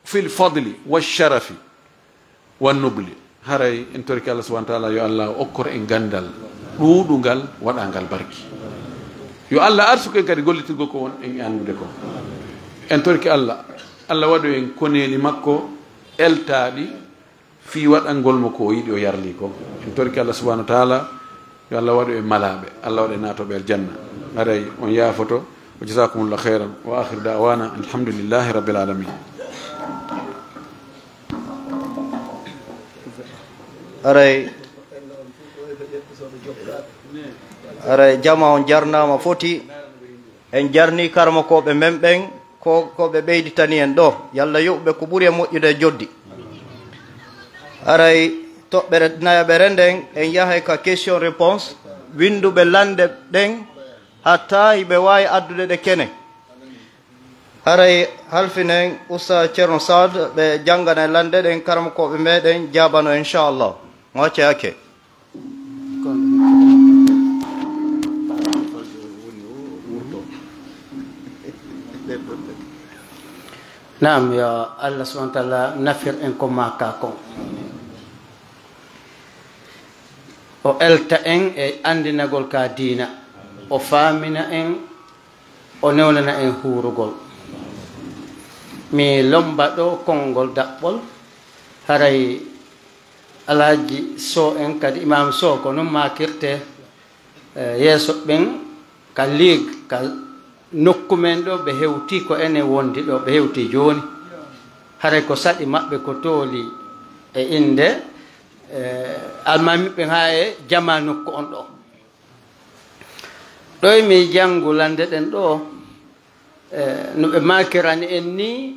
fil fadli wa sharafi wa nubli. Haray en torki Allah subhanahu wa ta'ala, yo Allah okkor en ganndal ɗuuɗungal, waɗangal barki. Yo Allah arsuku en kadi gollitirgol ko won en anndude ko. En torki Allah, Allah waɗu en koneeli makko eltaaɗi fii waɗangol mo ko o yiɗi, o yarli ko. En torki Allah subhanahu wa ta'ala, yo Allah waɗu en malaaɓe, Allah waɗu en naatooɓe aljanna. Haray on yaafoto. Wa jazakumullahu khairan. Wa akhiru da'wana alhamdulillahi rabbil alamin. Haray, haray jama on jarnaama foti. En jarni karamokooɓe men ɓen, ko, ko ɓe ɓeyditani en ɗo. Yalla yoɓ ɓe ko ɓuri e moƴƴude e joddi. Haray toɓɓere nayaɓere nden, en yahay ka question réponse. Winnduɓe lande ɗen, hatta hiɓe waawi addude ɗe kene. Haray halfinen Usta Ceerno Saad, ɓe janngana lande ɗen, karamokooɓe meɗen jaabano, inchallah. Mo acce hakke. Naam, yo Allah subhanahu wa ta'ala nafir en ko maaka kon. O elta en e anndinagol ka diina, o faamina en, o newnana en huurugol. Mi lomba ɗo konngol daɓɓol, haray Alhaji Sow en kadi, Imam Sow, ko non maakirte, eh, yeeso ɓen ka Liig, ka nokku men ɗo, ɓe hewti ko enen wondi ɗo, ɓe hewti jooni. Haray ko saɗi maɓɓe ko tooli e innde, eh, almaami ɓen haa e jamaa nokku on ɗo. Ɗo e mi janngu lande ɗen ɗo, eh, no ɓe maakirani en ni,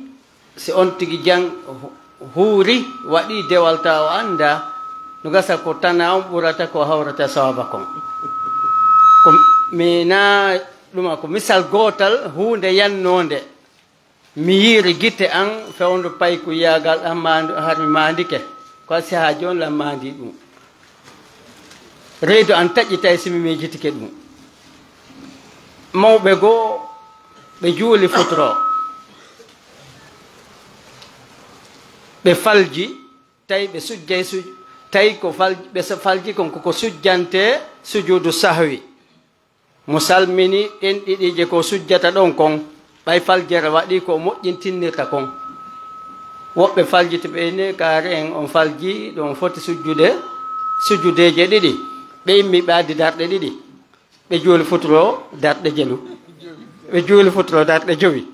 si on tigi jang hu-, huuri, waɗi dewal ta o annda, no gasa ko tana on ɓurata ko hawrata sawaba kon. Ko mi na ɗuma ko misal gootal huunde yannonde. Mi yiiri gite an fewndo paykuyaagal an maandi, har mi maandike. Ko a sihaa jooni lan maandi ɗum. Reedu an taƴƴitay si mi miijitike ɗum. Mawɓe goo, ɓe juuli futuro. Ɓe falji, tawi ɓe sujjay suj-, tawi ko fal-, ɓe sa-, falji kon ko, ko sujjante sujuudu sahwi. Mo salmini ɗen ɗiɗi je ko sujjata ɗon kon, ɓay faljere waɗi ko moƴƴintinnirta kon. Woɓɓe faljiti ɓe ne kaare en on falji ɗon foti sujjude, sujjudeeje ɗiɗi. Ɓe immi ɓe addi darɗe ɗiɗi. Ɓe juuli futuro darɗe jelu. Ɓe juuli futuro darɗe jowi.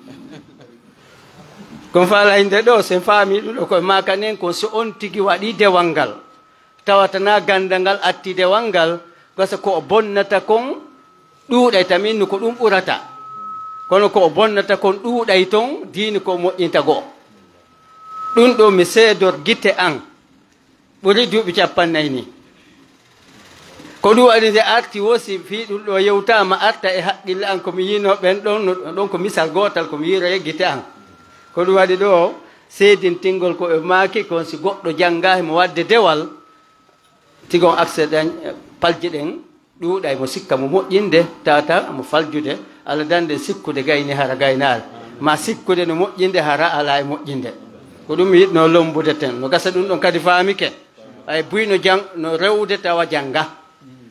Kon faala hinde ɗo, sen faami ɗum ɗo, koye maaka nen kon so on tigi waɗi dewal ngal. Tawata na ganda ngal atti dewal ngal, gasa ko o bonnata kon ɗuuɗay, tamin ko ɗum ɓurata. Kono ko o bonnata kon ɗuuɗay ton, diini ko o moƴƴinta goo. Ɗum ɗo mi seedor gite an, ɓuri duuɓi cappannayi ni. Ko ɗum waɗi nde arti wo si fii ɗum ɗo yewtaama arta e haqqille an ko mi yiino ɓen ɗon, no ɗon ko misal gootal ko mi yiira e gite an. Ko ɗum waɗi ɗo seedintingol ko ɓe maaki kon si goɗɗo jannga himo waɗde dewal, tigon accès ɗen, palji ɗen, ɗuuɗay mo sikka mo moƴƴinde, tata mo faljude, ala dande sikkude gayni hara gaynaali, ma sikkude no moƴƴinde hara ala e moƴƴinde. Ko ɗum mi yiɗno lombude ten, no gasa ɗum ɗon kadi faamike. Ay buy no jang-, no rewde tawa jannga.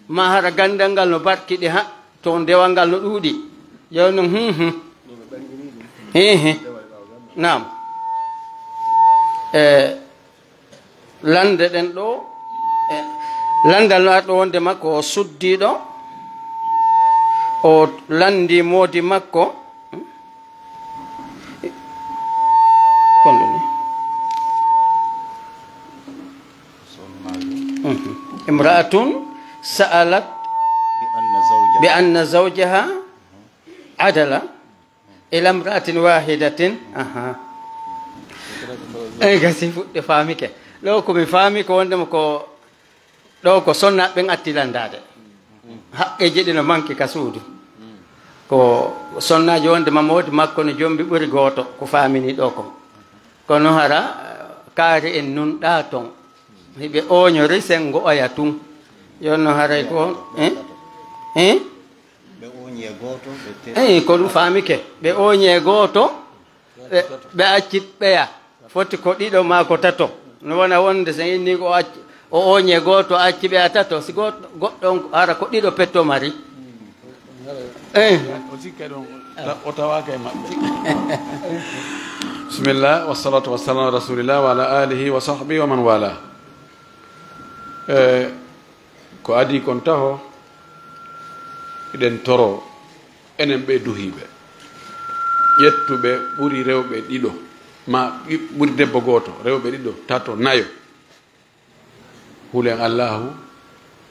Ma hara gandal ngal no barkiɗi ha, to dewal ngal no ɗuuɗi. Yo no, hum, hum. Hum, hum. Naam. E, lande ɗen ɗo, e, landal no arɗo wonde makko o suddiɗo, o landi moodi makko. Kon ɗum ni. Mhm. Imra'atun sa'alat bi anna zawja. بأن زوجها عدل إلى امرأة واحدة. Aha. Eyi, gasi fuɗɗe faamike. Ɗo ko mi faami ko wondema ko ɗo ko sonnaaɓe ɓen atti lanndaade. Haqqeeji ɗi no manki ka suudu. Ko sonnaajo wondema moodi makko no jombi ɓuri gooto ko faamini ɗo ko. Kono hara, eh, kaari en nunɗaa ton. Hiɓe ooñori senngo oya tun. Yo no haray ko, eh? Eh? Ɓe ooñi e gooto, ɓe te- Eyi, ko ɗum faamike. Ɓe ooñi e gooto, ɓe, ɓe acci ɓeya. Foti ko ɗiɗo maa ko tato. No wona wonde so inni ko acci, o ooñi e gooto, acci ɓeya tato. Si gooto, goɗɗo on, hara ko ɗiɗo petto mari. Eh. O sikka ɗon, ta-, o tawaaka e maɓɓe. Bismillah, wassalatu wassalamu ala rasulillah wa ala alihi wa sahbihi wa man wala. Eh, ko adii kon taho, eɗen toro, enen ɓe duhiiɓe, ƴettuɓe ɓuri rewɓe ɗiɗo, ma ɓi-, ɓuri debbo gooto, rewɓe ɗiɗo, tato, nayo, hulen Allaahu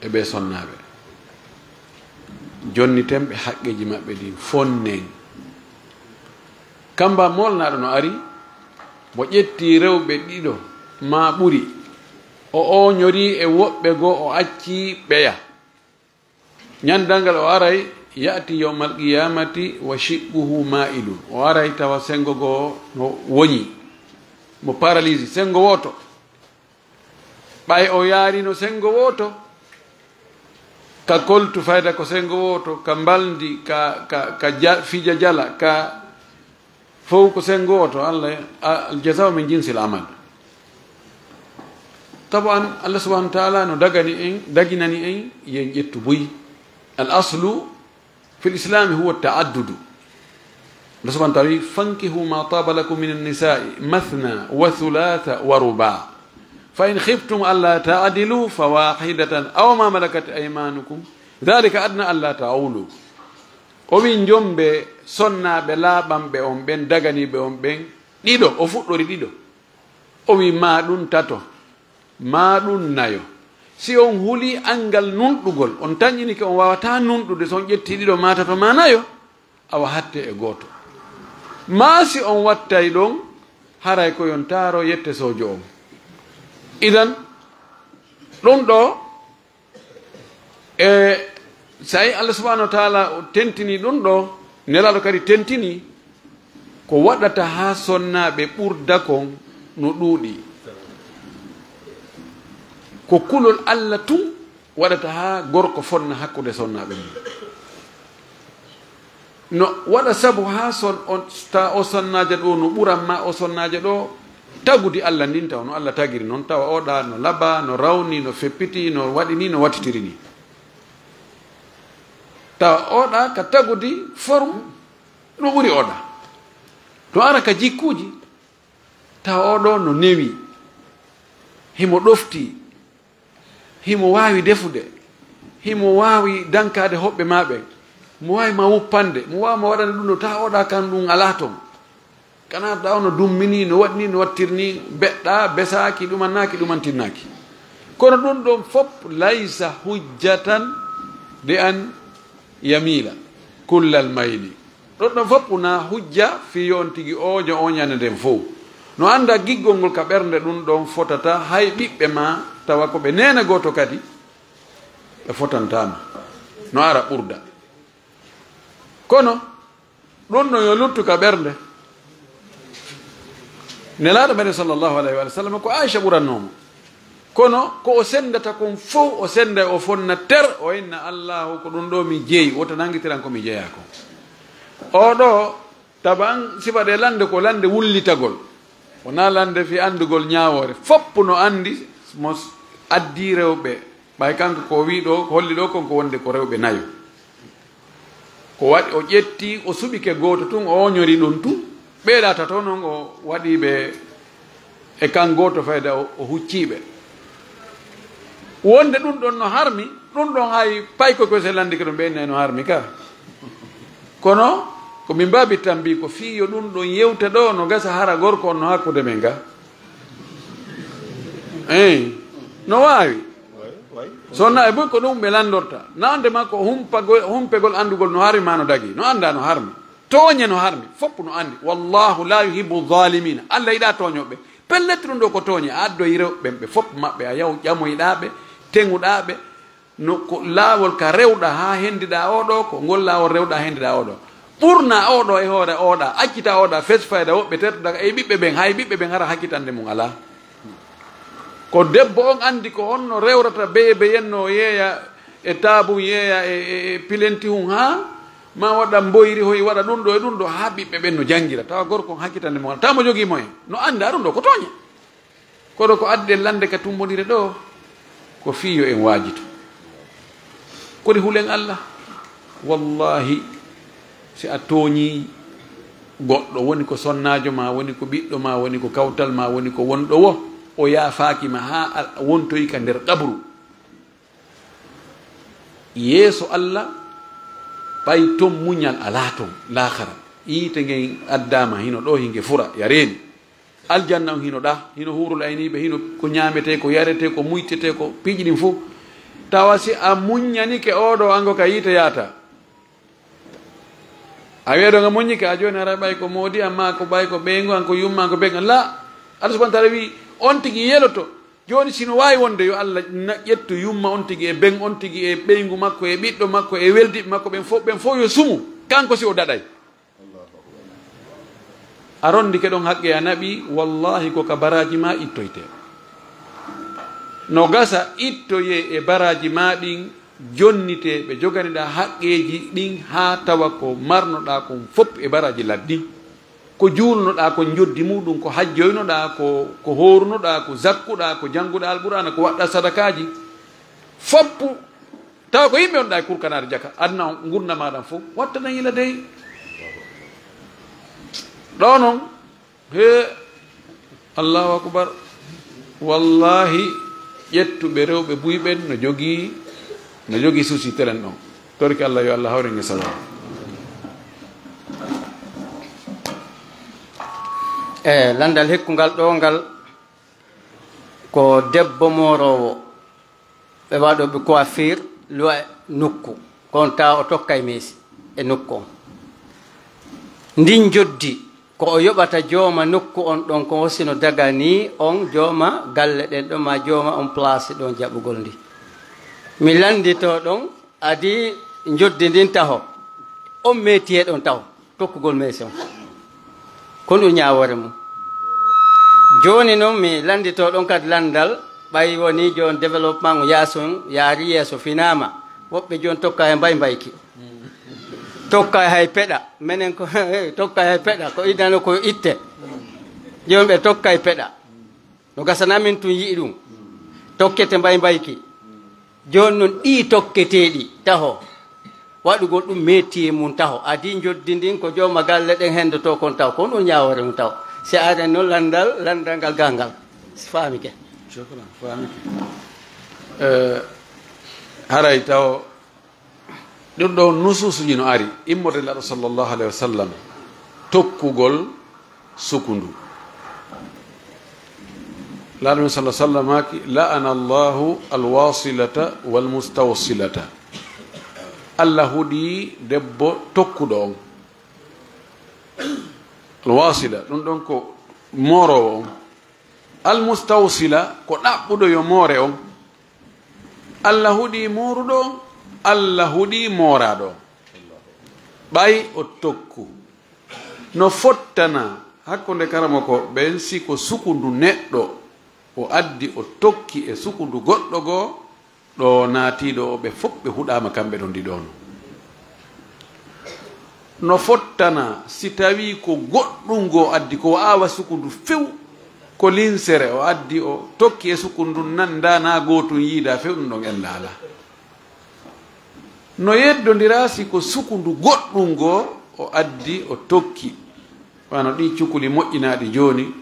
e ɓe sonnaaɓe. Jonniten ɓe haqqeeji maɓɓe ɗin, fonnen. Kamba moolnaaɗo no ari, mo ƴetti rewɓe ɗiɗo, ma ɓuri, o ooñori e woɓɓe goo, o acci ɓeya. Ñannde ngal o aray, ya'ti yawmal qiyamati wa shiqquhu ma'ilun. O aray tawa senngo goo no woñi, mo paralysé, senngo wooto. Ɓay o yaarino senngo wooto, ka koltu fayda ko senngo wooto, ka mbalndi, ka, ka, ka ja-, fija jala, ka fow ko senngo wooto, Allah, a-, al jaza'u min jinsil amal. Taban, Allah subhanahu wa ta'ala no dagani en, daginani en, yen ƴettu buy. Al aslu fil islami huwa ta'addudu. Allah subhanahu wa ta'ala wi, "Fankihu ma taba lakum minan nisa'i mathna wa thulatha wa ruba'. Fa in khiftum alla ta'dilu fa wahidatan aw ma malakat aymanukum. Dhalika adna alla ta'ulu." O wi, "Njombe sonnaaɓe laaɓanɓe on ɓen, daganiiɓe on ɓen, ɗiɗo." O fuɗɗori ɗiɗo. O wi, "Maa ɗum tato, maa ɗum nayo. Si on huli anngal nunɗugol, on tanƴinike on waawataa nunɗude, so on ƴetti ɗiɗo, maa tato, maa nayo, awa hatte e gooto. Maa si on wattay ɗon, haray ko yon taaro yette soojo on." Idan, ɗum ɗo, E, so tawi Allah subhanahu wa ta'ala o tentini ɗum ɗo, Nelaaɗo kadi tentini, ko waɗata haa sonnaaɓe ɓurda kon no ɗuuɗi. Ko kulol Allah tun waɗata haa gorko fonna hakkunde sonnaaɓe mum. No waɗa sabu haa son-, on, ta o sonnaajo ɗo no ɓuran ma o sonnaajo ɗo, tagudi Allah ndin tawa no Allah tagiri non, tawa oɗa no laba, no rawni, no feppiti, no waɗi ni, no wattitiri ni. Tawa oɗa ka tagudi forme no ɓuri oɗa. To ara ka jikkuuji, tawa oɗo no newi, himo ɗofti, himo waawi defude, himo waawi dankaade hoɓɓe maa ɓen, mo waawi ma wuppande, mo waawi ma waɗande ɗum no tawa oɗa kan ɗum alaa ton. Kana tawa no dummini, no waɗni, no wattirni, beɗɗa, besaaki, ɗumannaaki, ɗumantinnaaki. Kono ɗum ɗon fop laysa hujjatan li an yamiila kullal mayli. Ɗon ɗon fof wonaa hujja fii yo on tigi ooño ooñaande nden fow. No anndaa giggol ngol ka ɓernde ɗun ɗon fotata hay ɓiɓɓe maa tawa ko ɓe neene gooto kadi ɓe fotantaama. No ara ɓurda. Kono ɗun ɗon yo luttu ka ɓernde. Nelaaɗo meɗen sallallahu alayhi wa sallam ko Aisha ɓurannoo mo. Kono ko o senndata kon fow, o sennda o fonna ter, o inna Allaahu ko ɗun ɗoo mi jeyi, wota nanngitiran ko mi jeyaa kon. Oo ɗoo taban sifa ɗee lannde ko lannde wullitagol. Wonaa lannde fii anndugol ñaawoore. Fof no anndi mo s-, addii rewɓe. Ɓay kanko ko o wi'i ɗoo, ko holli ɗoo kon ko wonde ko rewɓe nayo. Ko waɗi o ƴetti, o suɓike gooto tun, o ooñori ɗun tun. Ɓee ɗaa tato non o waɗi ɓe e kan gooto fayda, o, o huccii ɓe. Wonde ɗun ɗon no harmi, ɗun ɗon hay paykoy koy se lanndike ɗun ɓe innay no harmi ka. Kono ko min mbaabi tambi ko fii yo ɗun ɗon yewte ɗoo no gasa hara gorko on no hakkunde men ga. Eey, no waawi. Sonnaaɓe buy ko ɗum ɓe lanndorta. Nande ma ko humpagol, humpegol anndugol no harmi ma no dagi. No annda no harmi. Tooñe no harmi. Fof no anndi. Wallahu la yuhibbu zalimina. Allah yiɗa tooñooɓe. Pellet ɗum ɗo ko tooñe. A addoyi rewɓe ɓen ɓe fof maɓɓe. A yaw ƴamoyɗaa ɓe, teŋuɗaa ɓe. No ko laawol ka rewɗa haa henndiɗaa oo ɗoo, ko ngol laawol rewɗa haa henndiɗaa oo ɗoo. Ɓurna oo ɗoo e hoore oo ɗaa. Accita oo ɗaa. Fes fayda woɓɓe tertuɗaa e ɓiɓɓe ɓen. Hay ɓiɓɓe ɓen hara hakkitande mum alaa. Ko debbo on anndi ko honno rewrata beye beyen no yeeya e taabun, yeeya e, e, e pilentihun haa ma waɗa mboyri hoy waɗa ɗum ɗo e ɗum ɗo haa ɓiɓɓe ɓen no janngira. Tawa gorko on hakkitande mo, tawa mo jogii moyen. No annda ɗum ɗo ko tooñe. Kono ko adden lande ka tumbondire ɗo, ko fii yo en waajito. Kodi hulen Allah? Wallahi, si a tooñii goɗɗo, woni ko sonnaajo ma, woni ko ɓiɗɗo ma, woni ko kawtal ma, woni ko wonɗo wo, o yaafaaki ma haa a wontoyi ka nder qabru. Yeeso Allah, ɓay ton muñal alaa ton, laakara. Yiite ngen addaama hino ɗo, hinge fura, ya reeni. Aljanna on hino ɗa, hino huurul ayniiɓe, hino ko ñaametee, ko yaretee, ko muytetee, ko piiji ɗin fof. Tawa si a muññanike oo ɗoo ango ka yiite yaata. A wi'a ɗo nga muññike, a jooni haray ɓay ko moodi, amma ko ɓay ko ɓeyngu, an ko yumma, an ko ɓeyngu. La, Allah subhanahu wa ta'ala wi'i, on tigi yeloto. Jooni si no waawi wonde yo Allah na-, ƴettu yumma on tigi e ben on tigi e ɓeyngu makko e ɓiɗɗo makko e weldiɓe makko ɓen fof, ɓen fof yo sumu. Kanko si o daɗay. A rondike ɗon haqqe a naɓi, wallahi ko ka baraaji ma ittoyte. No gasa ittoyee e baraaji ma ɗin, jonnitee ɓe joganiɗaa haqqeeji ɗin haa tawa ko marnoɗaa kon fof e baraaji laddi. Ko juulnoɗaa kon njoddi muɗum, ko hajjoynoɗaa, ko, ko hoorunoɗaa, ko zakkuɗaa, ko jannguɗaa Alqur'aana, ko waɗɗaa sadakaaji. Foppu Tawa ko yimɓe on ɗa e kurkanaade jaka, aduna on ngurndan maaɗan fof, watta nan yila dey. Ɗo noon, he, Allahu akbar. Wallahi, ƴettuɓe rewɓe buy ɓen no jogii, no jogii souci telen ɗon. Torki Allah, yo Allah hawre nge sawa. E lanndal hikkungal ɗo ngal, ko debbo mooroowo, ɓe waɗooɓe coiffure, luwa nokku, ko on tawa o tokkay meesi e nokku on. Ndin njoddi ko o yoɓata jooma nokku on ɗon, ko o sino daganii on jooma galle ɗen ɗon, ma jooma on place ɗon jaɓugol ndi. Mi lanndito ɗon, adi njoddi ndin taho, on meetiye ɗon taho. Tokkugol meesi on. Ko ɗum ñaawoore mum. Jooni noon, mi lanndito ɗon kadi lanndal, ɓay woni jooni développement o yaaso on, yaari yeeso, finaama. Woɓɓe jooni tokka e mbay mbayki. Tokka e hay peɗa. Menen ko, tokka e hay peɗa. Ko iddano ko itte. Jooni ɓe tokka e peɗa. No gasana min tun yi'i ɗum. Tokkete mbay mbayki. Jooni noon ɗii tokketeeɗi taho. Waɗugol ɗum métier mum taho. Adi njoddi ndin ko jooma galle ɗen henndotoo kon taho. Ko ɗum ñaawoore mum taho. Si aren noon lanndal, lanndal ngal gaa ngal. Si faamike. Shukran, faamike. Eh, haray taho ɗum ɗo nusuusuji no ari. Immorde Laaɗo sallallahu alayhi wa sallam. Tokkugol sukundu. Laaɗo men sallallahu sallam maaki, "La'ana Allahu alwasilata walmustawsilata." Allah huɗi debbo tokkuɗo on. Alwasila, ɗum ɗon ko mooroowo on. Almustawsila, ko ɗaɓɓuɗo yo moore on. Allah huɗi mooruɗo on, Allah huɗi mooraaɗo on. Ɓay o tokku. No fottana hakkunde karamoko ɓen si ko sukundu neɗɗo o addi o tokki e sukundu goɗɗo goo, ɗo naatiiɗo o ɓe fof ɓe huɗaama kamɓe ɗon ɗiɗo no. No fottana si tawii ko goɗɗum goo addi ko o aawa sukundu few, ko linsere o addi o tokki e sukundu nan ndaa naa gootun yiida few ɗum ɗon ella alaa. No yeddondiraa si ko sukundu goɗɗum goo o addi o tokki. Wano ɗii cukuli moƴƴinaaɗi jooni,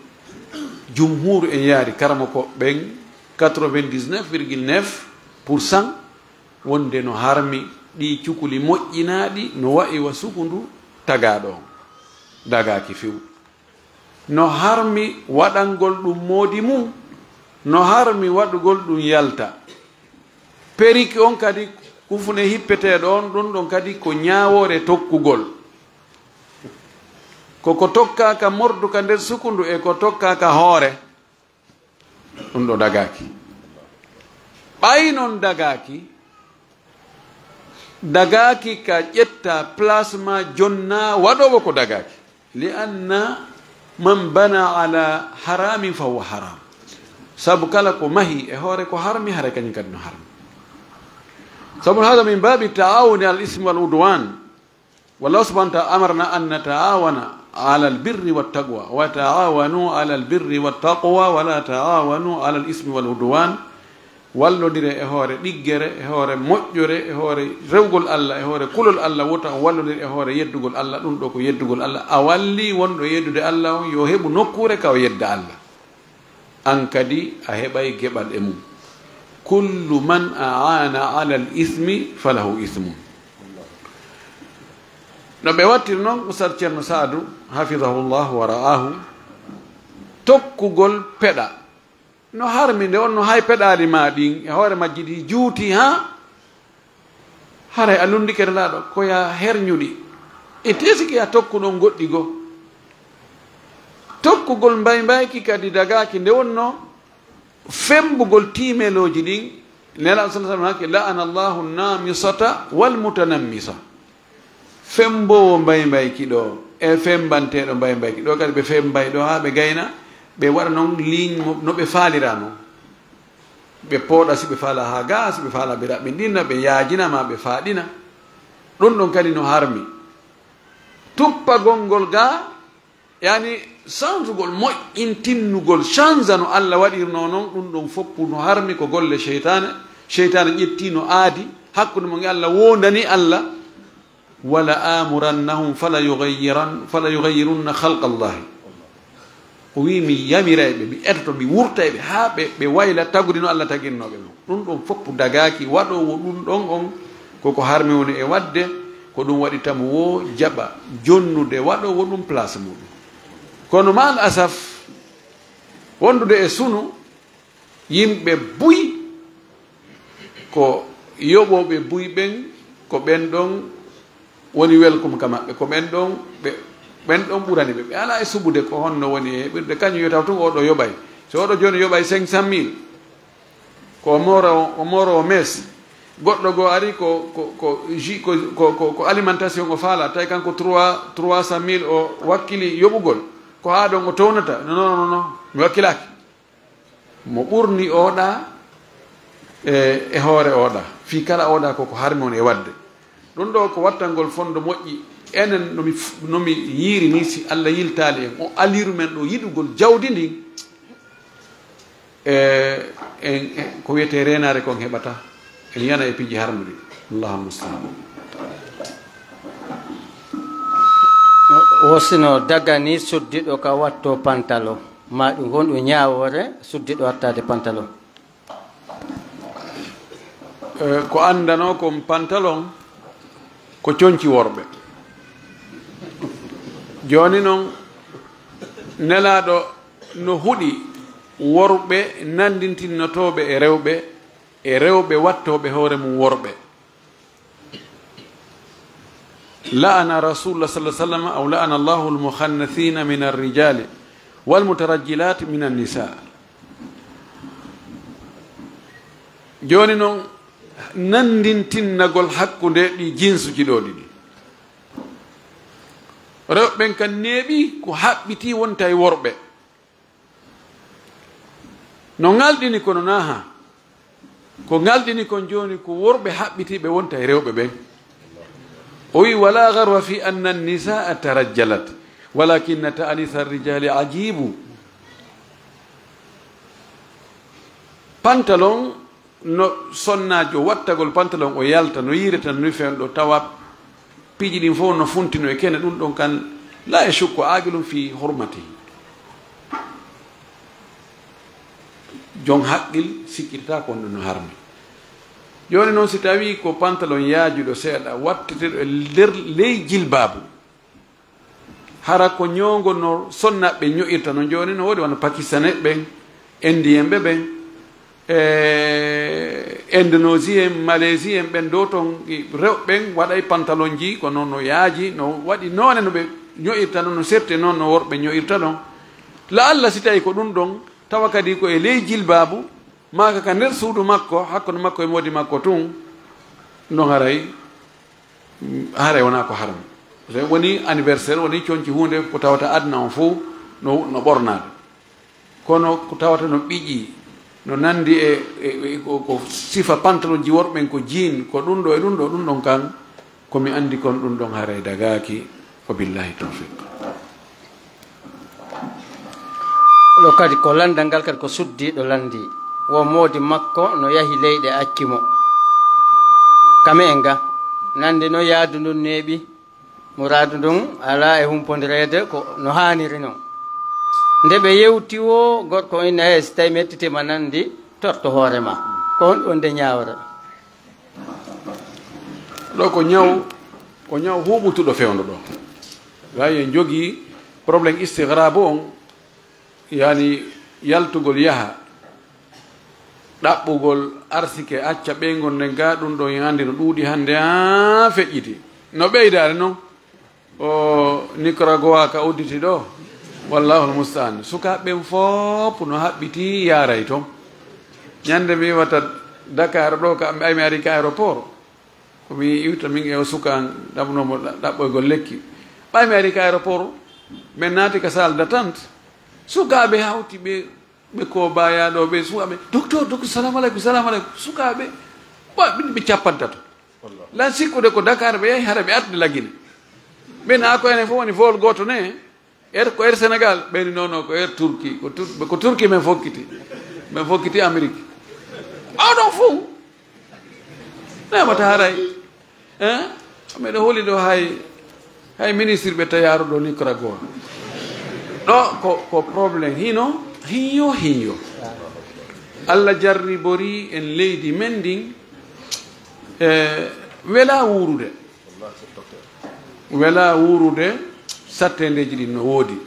jumhuuru en yaari karamoko ɓen quatre-vingt-dix-neuf virgule neuf pour cent wonde no harmi ɗii cukuli moƴƴinaaɗi no wa'i wa sukundu tagaaɗo on. Dagaaki few. No harmi waɗangol ɗum moodi mum, no harmi waɗugol ɗum yalta. Periki on kadi, kufune hippeteeɗo on, ɗun ɗon kadi ko ñaawoore tokkugol. Ko ko tokkaaka mordu ka nder sukundu e ko tokkaaka hoore, ɗun ɗo dagaaki. Ɓay non dagaaki, dagaaki ka ƴetta place ma jonna waɗoowo ko dagaaki. Li anna man bana ala haramin fa huwa haram. Sabu kala ko mahi e hoore ko harmi, haray kañum kadi no harmi. Sabu hada min babi taawuni al ismi wal udwan. Wallahu subhanahu wa ta'ala amarna an nataawana ala al birri wat taqwa wa taawanu ala al birri wat taqwa wa la taawanu ala al ismi wal udwan. Wallondire e hoore ɗiggere, e hoore moƴƴere, e hoore rewgol Allah, e hoore kulol Allah, wota on wallondir e hoore yeddugol Allah. Ɗun ɗo ko yeddugol Allah. A wallii wonɗo yeddude Allah on, yo heɓu nokkuure ka o yedda Allah. An kadi a heɓay geɓal e mum. Kullu man aana ala al ismi falahu ismun. No ɓe wattiri non, Ustad Ceerno Saadu, hafidahullahu wa ra'ahu, tokkugol peɗa. No harmi nde wonno hay peɗaali ma ɗin e hoore majji ɗi juuti, haa haray a lunndike Nelaaɗo, ko ya herñuɗi. E tee si ko ya tokkuɗon goɗɗi goo. Tokkugol mbaymbayki kadi dagaaki nde wonno femmbugol tiimelooji ɗin. Nelaaɗo sallallaahu alayhi wa sallam haqqi, "La'ana Allahu namisata wal mutanammisa." Femmboowo mbaymbayki ɗoo e femmbanteeɗo mbaymbayki ɗoo kadi, ɓe femmbay ɗoo haa ɓe gayna, ɓe waɗa non liiñ mo no ɓe faalira non. Ɓe pooɗa si ɓe faalaa haa gaa, si ɓe faalaa ɓe raɓɓinɗina, ɓe yaajina maa ɓe faaɗina. Ɗun ɗon kadi no harmi. Tuppagol ngol gaa, yani, sanzugol, moƴƴintinnugol, sanza no Allah waɗirnoo non, ɗun ɗon foppu no harmi, ko golle seytaane. Seytaane ƴetti no aadi hakkunde mon e Allah, woondani Allah. "Wala amurannahum fala yugayyiran-, fala yugayyirunna khalqa Allahi." O wi'i, "Mi yamiray ɓe, mi etoto, mi wurtay ɓe, haa ɓe, ɓe wayla tagudi no Allah tagirnoo ɓe non." Ɗun ɗon foppu dagaaki, waɗoowo ɗun ɗon on, ko ko harmi woni e waɗde, ko ɗun waɗi tamu woo jaɓa jonnude waɗoowo ɗun place muɗum. Kono ma al asaf, wondude e sunu, yimɓe buy ko yoɓooɓe buy ɓen, ko ɓen ɗon woni welcome ka maɓɓe, ko ɓen ɗon ɓe, ɓen ɗon ɓurani ɓe. Ɓe alaa e suɓude ko honno woni e heɓirde, kañum yo taw tun oo ɗoo yoɓay. So oo ɗoo jooni yoɓay cinq cent mille, ko o moora o, o moora o mes. Goɗɗo goo ari ko, ko, ko jus, ko, ko, ko, ko alimentation o faala, tawi kanko trois, trois cent mille o wakkili yoɓugol. Ko haa ɗon o townata? Non, non, non, non. Mi wakkilaaki. Mo ɓurni oɗa e, e hoore oɗa, fii kala oɗa ko ko harmi on e waɗde. Ɗun ɗoo ko wattangol fondo moƴƴi. Enen no mi f-, no mi yiiri ni, si Allah yiltaali en, o aliru men ɗoo yiɗugol jawdi ndin, e, en, en, ko wiyetee reenaare kon heɓata, en yana e piiji harmuɗi. Allahumma musta'an. Wo sino dagani suddiɗo ka watto pantalon, ma ɗum won ɗum ñaawoore suddiɗo wattaade pantalon? Eh, ko anndanoo kon pantalon ko conci worɓe. Jooni non, Nelaaɗo no huɗi worɓe nanndintinnotooɓe e rewɓe, e rewɓe wattooɓe hoore mum worɓe. La'ana Rasulullah sallallahu alaihi wasallam, aw la'ana Allahu al-mukhannathina min ar-rijali wal mutarajjilat min an-nisa. Jooni non, nanndintinnagol hakkunde ɗi jinsuji ɗoo ɗiɗi. Rewɓe ɓen kan neeɓi ko haɓɓitii wonta e worɓe. No ŋalɗini kono naaha. Ko ŋalɗini kon jooni ko worɓe haɓɓitiiɓe wonta e rewɓe ɓen. O wi'i, "Wala gharwa fi anna an-nisaa tarajjalat, walakinna ta'nisa ar-rijali ajibu." Pantalon no sonnaajo wattagol pantalon o yalta, no yiireta no feewndo tawa piiji ɗin fof no funtino e kene, ɗum ɗon kan la yashukku aqilun fi hurmatihi. Jon haqqil sikkitata ko ɗum no harmi. Jooni noon, si tawii ko pantalon yaajuɗo seeɗa, watteteeɗo e nder ley jilbaabu, hara ko ñoongo no sonnaaɓe ño'irta no jooni, no woodi wano Pakistanee ɓen, Indiyen ɓe ɓen, e Indonésie en, Malaisie en, ɓen ɗo ton, i rewɓe ɓen waɗay pantalonji, ko noon no yaaji, no waɗi noone no ɓe ño'irta ɗon, no serte noon no worɓe ño'irta ɗon. La Allah si tawi ko ɗum ɗon, tawa kadi ko e ley jilbaabu, maa ka, ka nder suudu makko, hakkunde makko e moodi makko tun, ɗum ɗon haray, haray wonaa ko haram. So woni anniversaire, woni conci huunde ko tawata aduna on fof no, no ɓornaade. Kono ko tawata no ɓiƴi, no nanndi e, e, e ko, ko sifa pantalonji worɓe ɓen, ko jean, ko ɗum ɗo e ɗum ɗo, ɗum ɗon kan, ko mi anndi kon ɗum ɗon haray dagaaki. Wa billahi tawfiq. Ɗo kadi ko lanndal ngal kadi ko suddiiɗo lanndi. Wo moodi makko no yahi leyɗe acci mo. Kame en ga, nanndi no yaadu ndun neeɓi. Muraadu ndun alaa e humpondireede ko no haaniri non. Nde ɓe yewti woo, gorko on inni, "Hey, si tawi mettitii ma nanndi, torto hoore ma." Ko honɗum wonde ñaawre? Ɗo ko ñaw, ko ñaw huuɓutuɗo fewndo ɗo. Gay en jogii problème istigraabu on. Yani yaltugol yaha, ɗaɓɓugol arsike acca ɓeyngu nden ga, ɗum ɗon en anndi no ɗuuɗi hannde, haa feƴƴiti. No ɓeydaade non, o Nicaragua ka udditi ɗo, wallahul musta'an. Sukaaɓe ɓen fof no haɓɓiti yaaray ton. Ñande mi iwata Dakar ɗo, ka ɓay mi ari ka aéroport, ko mi iwta min e o suka an, ɗaɓnoomo ɗa-, ɗaɓɓoygol lekki. Ɓay mi ari ka aéroport, min naati ka salle d'attente. Sukaaɓe hawti ɓe, ɓe ko baya ɗo, ɓe sukaaɓe, "Docteur, docteur, salamu aleykum, salamu aleykum." Sukaaɓe, ɓa, ɓe, ɓe cappantato. Lan sikkude ko Dakar ɓe yahi, hara ɓe arde Lagine. Ɓe na ko enen fof woni vol gooto ne. Air, ko Air Sénégal, ɓe ni, "Non, non, ko Air Turquie, ko Tur-, ko Turquie min fokkiti, min fokkiti Amérique." Ɓawɗon fof, nemata haray. Hein? Miɗo holi ɗo hay, hay ministre ɓe tayaaro ɗo Nicaragua. Ɗo ko, ko problème. Hino, hiyo, hiyo. Allah jarribori en leydi men ndin, e, wela wuurude. Wela wuurude, satteendeeji ɗin no woodi.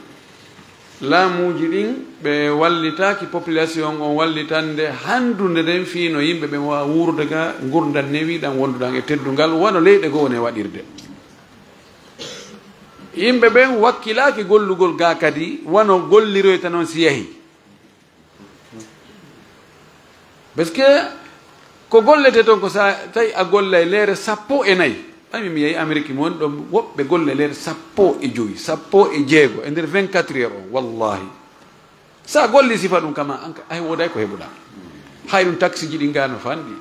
Laamuuji ɗin, ɓe wallitaaki population on wallitande handunde nden fii no yimɓe ɓen waawa wuurude ga ngurndan newiiɗan wonduɗan e teddungal, wano leyɗe goo ne waɗirde. Yimɓe ɓen wakkilaaki gollugol ga kadi, wano golliroyta non si yahi. Parce que ko gollete toon ko sa tawi a gollay leere sappo e nayi. Ɓay mi, mi yehi Amérique, mi woni ɗoon, woɓɓe golle leere sappo e joyi, sappo e jeego e nder vingt-quatre heures on, wallahi. Sa golli sifa ɗum kama, an ka, ay wooday ko heɓuɗa. Hay ɗum taxi ji ɗi ngano fanɗi.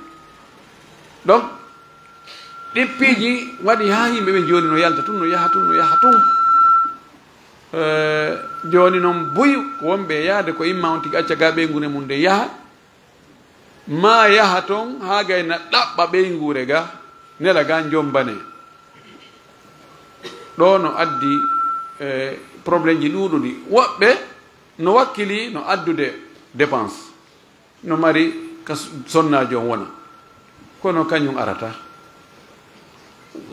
Donc, ɗi piiji waɗi haa yimɓe ɓe jooni no yalta tun, no yaha tun, no yaha tun. Eh, jooni noon buy ko wonɓe e yahde ko imma on tigi acca ga ɓeynguure mum nde yaha, maa yaha toon haa gayna ɗaɓɓa ɓeynguure ga, nela ga jombane. Ɗo no addi, eh, problème ji ɗuuɗuɗi. Woɓɓe no wakkili no addude dépense. No mari ka s-, sonnaajo on wona, kono kañum arata.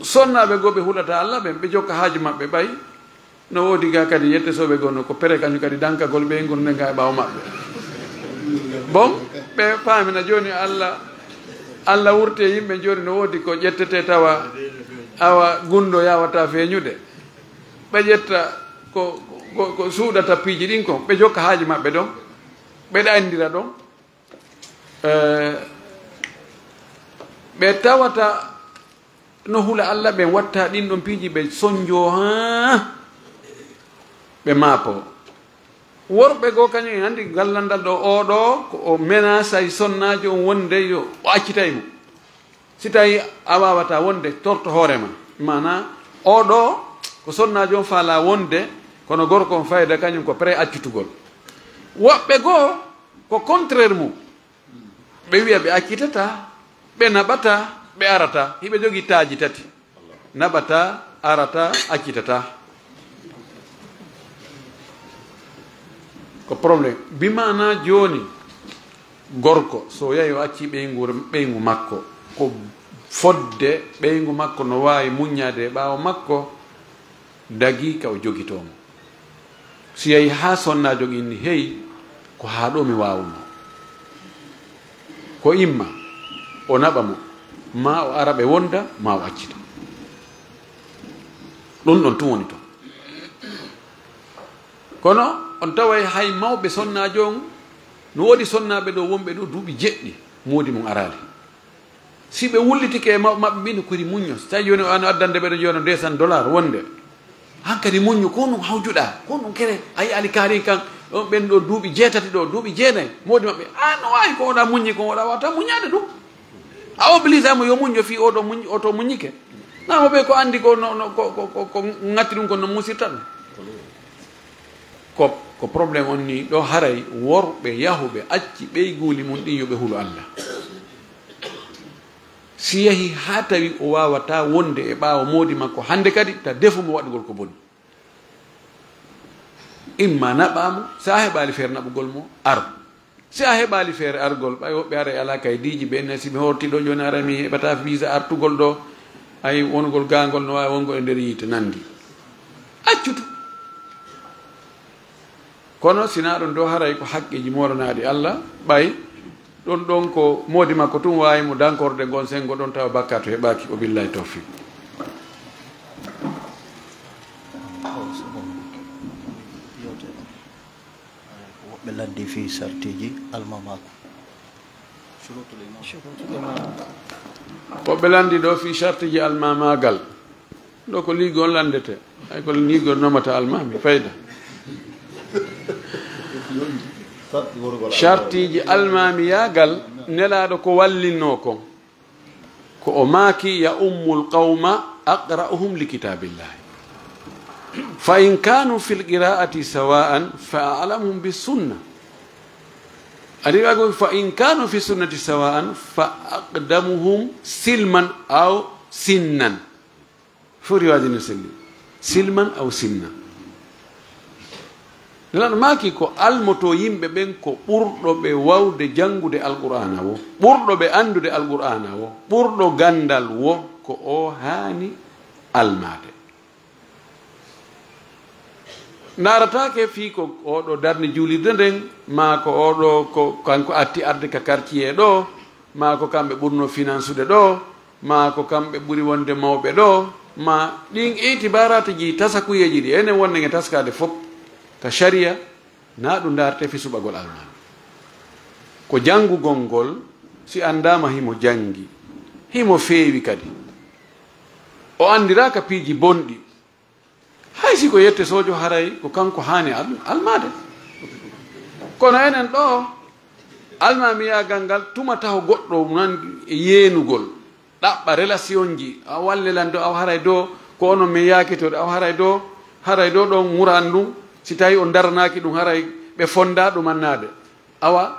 Sonnaaɓe goo ɓe hulata Alla ɓen, ɓe jokka haaju maɓɓe ɓay. No woodi ga kadi yette sooɓe goo no ko pere kañum kadi dankagol ɓe ngol nde ga e ɓaawo maɓɓe. Bon, ɓe paamina jooni Alla, Alla wurte yimɓe jooni no woodi ko ƴettete tawa awa gunndo yawata feeñude. Ɓe ƴetta ko, ko, ko suuɗata piiji ɗin kon, ɓe jokka haaju maɓɓe ɗon, ɓe ɗayndira ɗon. Eh, ɓe tawata no hula Alla, ɓe watta ɗin ɗon piiji, ɓe sonjo haa ɓe maapo. Worɓe goo kañum en anndi ngal landal ɗo, oo ɗo ko o menasay sonnaajo on wonde yo o accitay mo. Si tawi a waawata wonde, torto hoore ma. Maanaa, oo ɗoo ko sonnaajo on faalaa wonde, kono gorko on fayda kañum ko prêt accitugol. Woɓɓe goo ko contraire mum. Ɓe wiya ɓe accitataa, ɓe naɓataa, ɓe arataa. Hiɓe jogii taaji tati. Naɓataa, arataa, accitataa. Ko problème. Bi maanaa jooni, gorko, so yahi o acci ɓeyngu, ɓeyngu makko, ko fodde ɓeyngu makko no waawi muññaade e ɓaawo makko, dagii ka o jogitoo mo. Si yahi haa sonnaajo on inni, "Hey, ko haa ɗoo mi waawunoo." Ko imma, o naɓa mo, ma o ara ɓe wonda, ma o accita. Ɗum ɗon tun woni ton. Kono on taway hay mawɓe sonnaajo on, no woodi sonnaaɓe ɗo wonɓe ɗo duuɓi jeɗɗi, moodi mum araali. Si ɓe wullitike e mawɓe maɓɓe, mbiɗo kori muñño. Si tawi jooni o ano addande ɓe ɗo jooni deux cents dollars wonde, hankadi muñño, ko ɗum hawjuɗaa, ko ɗum kere, a yi'aali kaarin kan, on ɓen ɗo duuɓi jeetati ɗo, duuɓi jeenayi, moodi maɓɓe, a no waawi ko oɗa muññi kon, oɗa waawata muññaade ɗum. A obligé mo yo muñño fii oɗo muñ-, oto muññike. Naa mo ɓe ko anndi ko no, no, ko, ko, ko, ko ŋatti ɗum kon no musirta ɗum. Ko, ko problème on ni ɗo haray worɓe yahuɓe acci ɓeyguuli mum ɗin yo ɓe hulu Alla. Si yahi haa tawi o waawataa wonde e ɓaawo moodi makko hannde kadi, ta defu mo waɗugol ko boni. Imma naɓaa mo, si a heɓaali feere naɓugol mo, ar. Si a heɓaali feere argol, ɓay woɓɓe ara e alaa kaydiiji ɓe, ne si mi horti ɗo jooni ara mi heɓataa visa artugol ɗo, ay wonugol gaangol no waawi wonugol e nder yiite nanndi. Accutu. Kono si naa ɗum ɗo haray ko haqqeeji mooranaaɗi Alla, ɓay ɗon ɗon ko moodi makko tun waawi mo dankorde ngon senngo ɗon tawa bakkaatu heɓaaki, o billahi tawfiq. Woɓɓe lanndi fii sartiiji almamaagal. Woɓɓe lanndi ɗo fii sartiiji almamaagal. Ɗo ko liigol lanndete. Ay ko liigol nomata almaami, fayda. Sartiiji almaamiyaagal, Nelaaɗo ko wallinnoo kon. Ko o maaki, "Ya ummul qawma aqra'uhum li kitaabillahi. Fa in kaanu fil qiraa'ati sawa'an fa a'lamuhum bis sunna." Adi wago, "Fa in kaanu fi sunnati sawa'an fa aqdamuhum silman aw sinnan." Fof riwaaji no selli. Silman aw sinna. Nelaaɗo maaki ko almoto yimɓe ɓen ko ɓurɗo ɓe wawde janngude Alqur'aana wo, ɓurɗo ɓe anndude Alqur'aana wo, ɓurɗo ganndal wo, ko o haani almaade. Ndaarataake fii ko oɗo darni juulirde nden, maa ko oɗo ko kanko atti arde ka quartier ɗo, maa ko kamɓe ɓurno finansude ɗo, maa ko kamɓe ɓuri wonde mawɓe ɗo, maa ɗin itibaaraatuji tasakuyeeji ɗi enen wonde nge taskaade fof ka sharia, naa ɗum ndaarte fii suɓagol almaami. Ko janngugol ngol, si anndaama himo janngi, himo feewi kadi. O anndiraaka piiji bonɗi. Hay si ko yette sojo, haray ko kanko haani al-, almaade. Kono enen ɗo, almaamiyaagal ngal tuma taho goɗɗo nan e yeenugol, ɗaɓɓa relationji, a walle lan do, awa haray do, ko onon min yaakitorde, awa haray do, haray do ɗon ŋuran ɗum, si tawi on daranaaki ɗum, haray ɓe fonda ɗum annaade. Awa,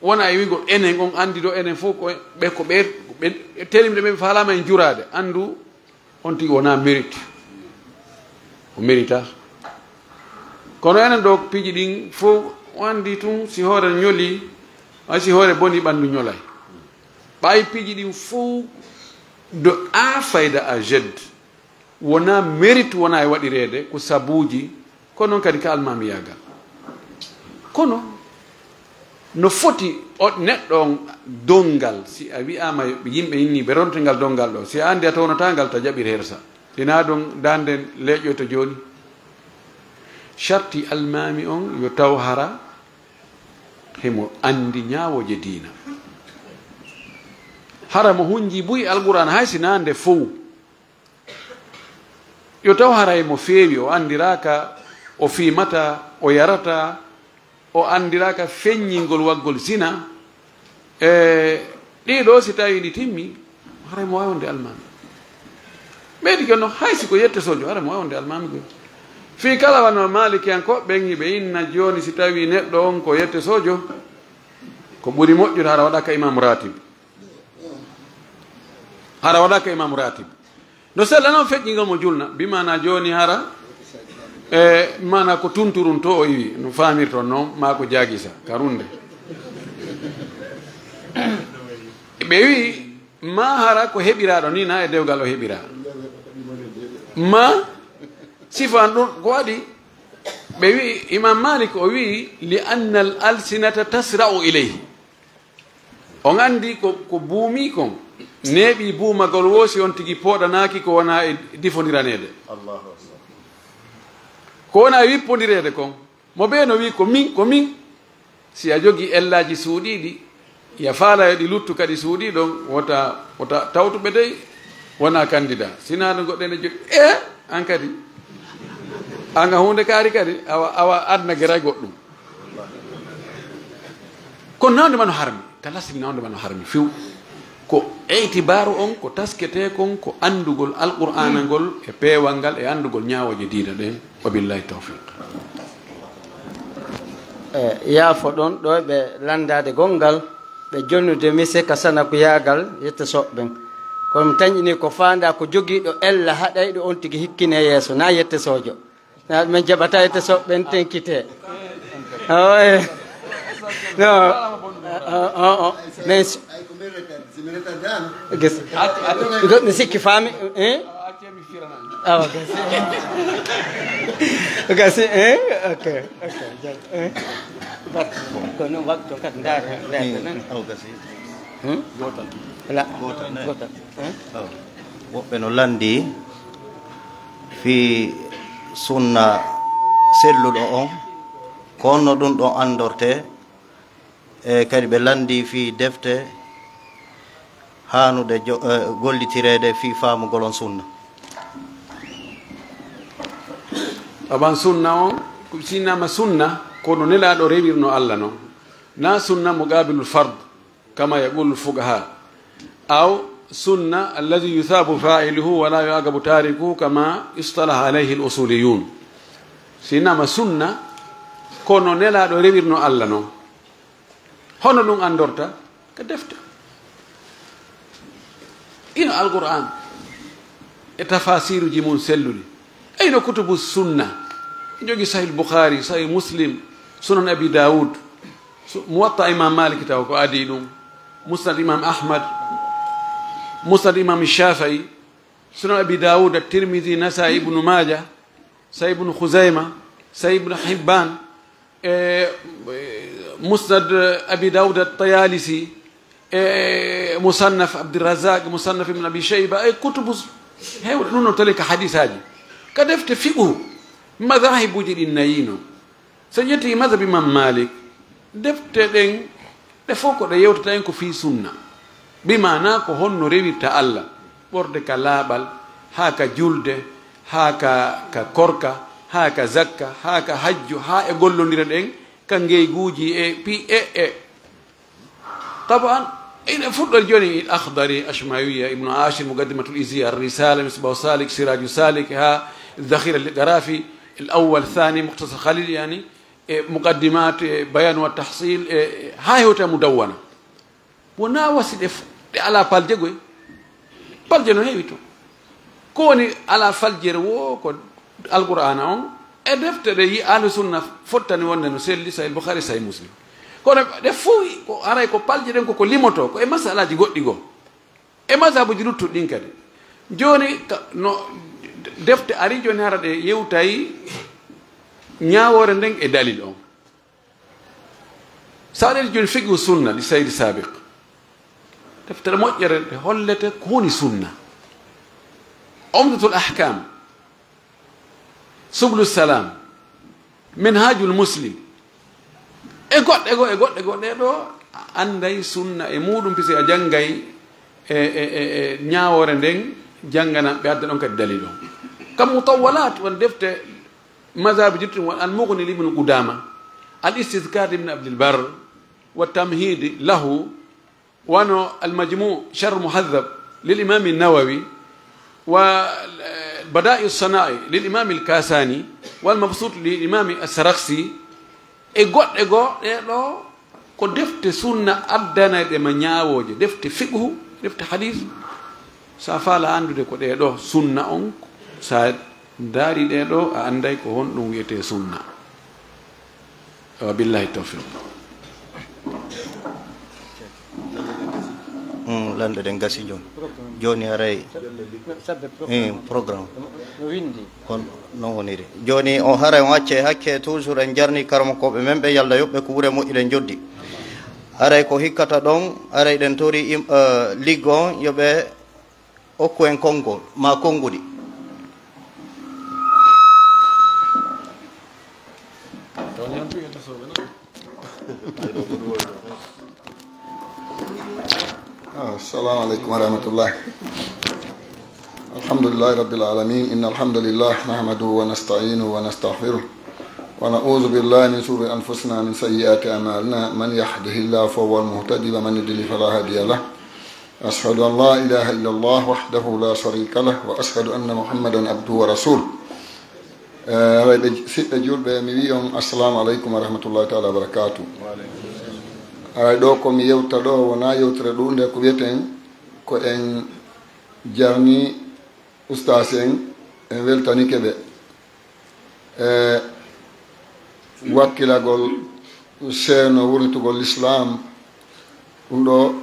wona e wi'gol enen, on anndi do enen fof ko ɓe, ko ɓe, ɓe telimɓe ɓe faalaama en juraade. Anndu, on tigi wonaa mérite. O mérita. Kono enen ɗo piiji ɗin fof, o anndi tun si hoore ñoli, ay si hoore boni ɓanndu ñolay. Ɓay piiji ɗin fof de A fayda à Z, wonaa mérite, wonaa e waɗireede, ko sabuuji, ko noon kadi ka almaamiyaagal. Kono no foti o neɗɗo on donngal, si a wi'aama yimɓe inni ɓe ronte ngal donngal ɗo, si a anndi a townataa ngal, ta jaɓir hersa. Ina ɗon dande leeƴoyta jooni. Sharti almaami on yo taw hara himo anndi ñaawooje diina. Hara mo hunji buy Alqur'aan, hay si naa nde fow. Yo taw haray mo feewi, o anndiraaka, o fiimata, o yarata, o anndiraaka feññingol waggol zina. E ɗiɗo, si tawi ɗi timmi, haray mo waawi wonde almaami. Ɓeydi ke no, hay si ko yette sojo, haray mo waawi wonde almaami koy. Fii kala wano Maalikiyankooɓe ɓen, hiɓe inna jooni, si tawi neɗɗo on ko yette sojo, ko ɓuri moƴƴude hara waɗa ka imam ratib. Hara waɗa ka imam ratib. No sella noon feƴƴingol mo julna, bi maana jooni hara, e maana ko tunturun to o iwi, no faamirton noon, maa ko jaagisa, ka runde. Ɓe wi, ma hara ko heɓiraaɗo ni, na e dewgal o heɓiraa. Ma sifan ɗum ko waɗi, ɓe wi, Imam Malik o wi, "Li anna al alsinata tasra'u ilayhi." On anndi ko, ko buumii kon, neeɓii buumagol woo si on tigi pooɗanaaki ko wonaa e difondiraneede. Ko wonaa e wippondireede kon. Mo bee no wi'i ko min, ko min. Si a jogii ellaaji suuɗiiɗi, ya faala yo ɗi luttu kadi suuɗii ɗon, wota, wota tawtuɓe dey wonaa kanndidaa. Si naa ɗon goɗɗo ene jogii, e, an kadi. An a huunde kaari kadi, awa, awa adna geray goɗɗum. Kono nawde ma no harmi, ka lasri nawde ma no harmi few. Ko itibaaru on, ko tasketee kon, ko anndugol Alqur'aana ngol e peewal ngal e anndugol ñaawooje diina ɗen. Wa billahi tawfiq. E, yaafo ɗon ɗo ɓe lanndaade gonngal, ɓe jonnude mise ka sana ko yaagal yette soɓɓen. Kono mi tañƴini ko faandaa ko jogiiɗo ella haɗayɗo on tigi hikkine yeeso, na yette sojo. Na men jaɓata ete soɓɓen tenkite. Oye. No. O, o, o. Men s-, gis. Go-, mi sikki faami, eh? Awa, gasi. Gasi, eh? Ok, ok, jam, eh? Bat, ko non waktu kat ndar, ndar, nan. Awa, gasi. Hmm? Gotal. Wala. Gotal, ne? Gotal, eh? Awa. Woɓɓe no lanndi fii sunna selluɗo on, ko honno ɗum ɗon anndortee? E kadi ɓe lanndi fii defte haanuɗe jo-, e, gollitireede fii faamugol on sunna. Aban sunna on, ko sinnaama sunna, ko no Nelaaɗo rewirno Alla non. Na sunna muqaabilul fard. Kama yaqulu fuqaha, aw sunna alladhi yuthabu fa'iluhu wa la yu'aqabu tarikuhu kama istalaha alayhi al-usuliyun. Sinama sunna, kono Nelaaɗo rewirno Alla non. Hono ɗum anndorta? Ka defte. Ino Alqur'an e tafasiruji mum selluɗi. Eyno kutubu sunna. Jogi Sahih Bukhari, Sahih Muslim, Sunan Abi Dawud, Su-, Muwatta Imam Malik taw ko adii ɗum, Musnad Imam Ahmad, Musnad Imam Shafi'i, Sunan Abi Dawud, At-Tirmidhi, Nasa'i, Ibnu Majah, Sahih Ibnu Khuzaima, Sahih Ibnu Hibban, e, e, Musnad Abi Dawud At-Tayalisi, e, Musannaf Abdurrazzaq, Musannaf Ibn Abi Shayba, e kutubu heewɗe ɗum no tali ka hadisaaji, ka defte fiqhu, madhahibuji ɗin nayino. So ƴetti mazhab Imam Malik, defte ɗen, ɗe fof ko ɗe yewtata en ko fii sunna. Bi maana ko honno rewirta Alla, ɓorde ka laaɓal, haa ka julde, haa ka, ka korka, haa ka zakka, haa ka hajju, haa e gollondire ɗen, ka ngeyguuji e pi-, e, e. Taban, ina fuɗɗori jooni Akhdari, Ashmawiya, Ibnu Ashir, Muqaddimatul Iziya, Ar-Risala, Misbahu Salik, Siraju Salik, haa Dhakhira al-Qarafi, al-awwal, thani, Mukhtasar Khalil, yani, e Muqaddimat, e Bayan wa Tahsil, e, e, haa hewta Mudawwana. Wonaa wasi ɗe f-, ɗe alaa palje goy. Palje no heewi to. Ko woni alaa faljere wo ko Alqur'aana on e defte ɗe yi Ahlu Sunna fottani wonde no selli, Sahih Bukhari, Sahih Muslim. Kono ɗe fof ko haray ko palje ɗen ko ko limoto, ko e masalaaji goɗɗi goo. E mazhabuji luttuɗi ɗin kadi. Jooni ka, no defte ari jooni hara ɗe yewtay ñaawoore nden e dalil on. Sa ɗeɗi jooni Fiqhu Sunna li Sayyid Sabiq. Deftere moƴƴere nde hollete ko woni sunna. Umdatul Ahkam, Sublu Salam, Minhajul Muslim. E goɗɗe goo, e goɗɗe goo, ɗe ɗo a anday sunna e muɗum, pisi a janngay e, e, e, e ñaawoore nden, janngana ɓe adda ɗon kadi dalil on. Kam mutawwalat, won defte mazhabi juttum, won Al Mughni li Ibn Qudama, Al Istidhkar li Ibn Abdul Barr, wa Tamhid lahu, wano Al Majmu' Sharh Muhadhab lil Imam Nawawi, wa, eh, Bada'i Sana'i lil Imam Al Kasani, wal Mabsut lil Imam As-Sarakhsi, e goɗɗe goo, ɗe ɗo ko defte sunna addanayɗe ma ñaawooje, defte fiqhu, defte hadis. Sa faala anndude ko ɗe ɗo sunna on, sa daari ɗe ɗo, a anday ko honɗum wi'etee sunna. Wa billahi tawfiq. Mm, lanɗe ɗen gasi jooni. Jooni haray, eh, programme. Ko non woniri. Jooni on haray on acce hakke, toujours en jarni karamokooɓe men ɓe, Yalda yoɓɓe ko ɓure moƴƴude joddi. Aray ko hikkata ɗon, aray ɗen tori im-, eh, liggo on yo ɓe okku en konngol, maa konnguɗi. Ah, السلام عليكم ورحمة الله. الحمد لله رب العالمين. إن الحمد لله نحمده ونستعينه ونستغفره، ونعوذ بالله من شرور أنفسنا ومن سيئات أعمالنا. من يهده الله فهو المهتدي، ومن يضلل فلا هادي له. أشهد أن لا إله إلا الله وحده لا شريك له، وأشهد أن محمدا عبده ورسوله. Eh, aray ɓe, siɓɓe julɓe, mi wi'i on assalamu aleykum wa rahmatullahi taala wa barakatuh. Aray ɗo ko mi yewta ɗo wona yewtere ɗuunde ko wiyeten ko en jarni ustaas en, en weltanike ɓe. E wakkilagol seeno wurnitugol Lislaam, ɗum ɗo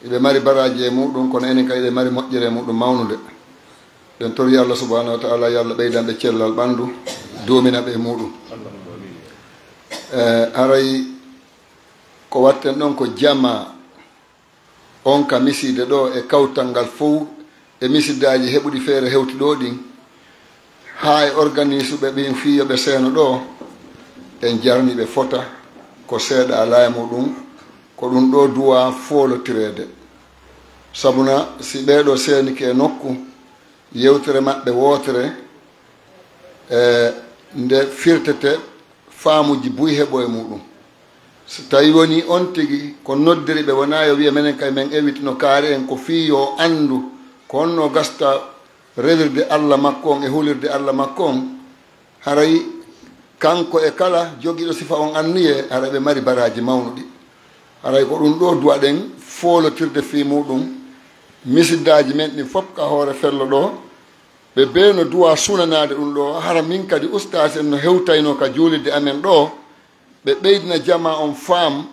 iɓe mari baraaji e muɗum, kono enen kadi iɓe mari moƴƴere e muɗum mawnunde. Ɗen tori Allah subhanahu wa taala, yo Allah ɓeydan ɓe cellal ɓanndu, duumina ɓe e muɗum. E, haray ko watten ɗon ko jamaa on ka misiide ɗo e kawtal ngal fow e misiddaaji heɓuɗi feere hewti ɗo ɗin, haa e organisuɓe ɓin fii yo ɓe seeno ɗo, en jarni ɓe fota ko seeɗa alaa e muɗum, ko ɗum ɗo duwaa foolotireede. Sabuna si ɓee ɗo seenike e nokku, yewtere maɓɓe wootere, e nde firtete faamuji buy heɓo e muɗum. So tawi woni on tigi ko noddiri ɓe, wona yo wiye menen kay men ewitino kaari en ko fii yo anndu ko honno gasta rewirde Allah makko on e hulirde Allah makko on, haray kanko e kala jogiiɗo sifa on anniye, haray ɓe mari baraaji mawnuɗi. Haray ko ɗum ɗo duwaɗen foolotirde fii muɗum misiddaaji men ɗin fof ka hoore fello ɗo. Ɓe bee no duwa sunanaade ɗum ɗo, hara min kadi ustaas en no hewtaynoo ka juulirde amen ɗo, ɓe ɓeydina jamaa on faam,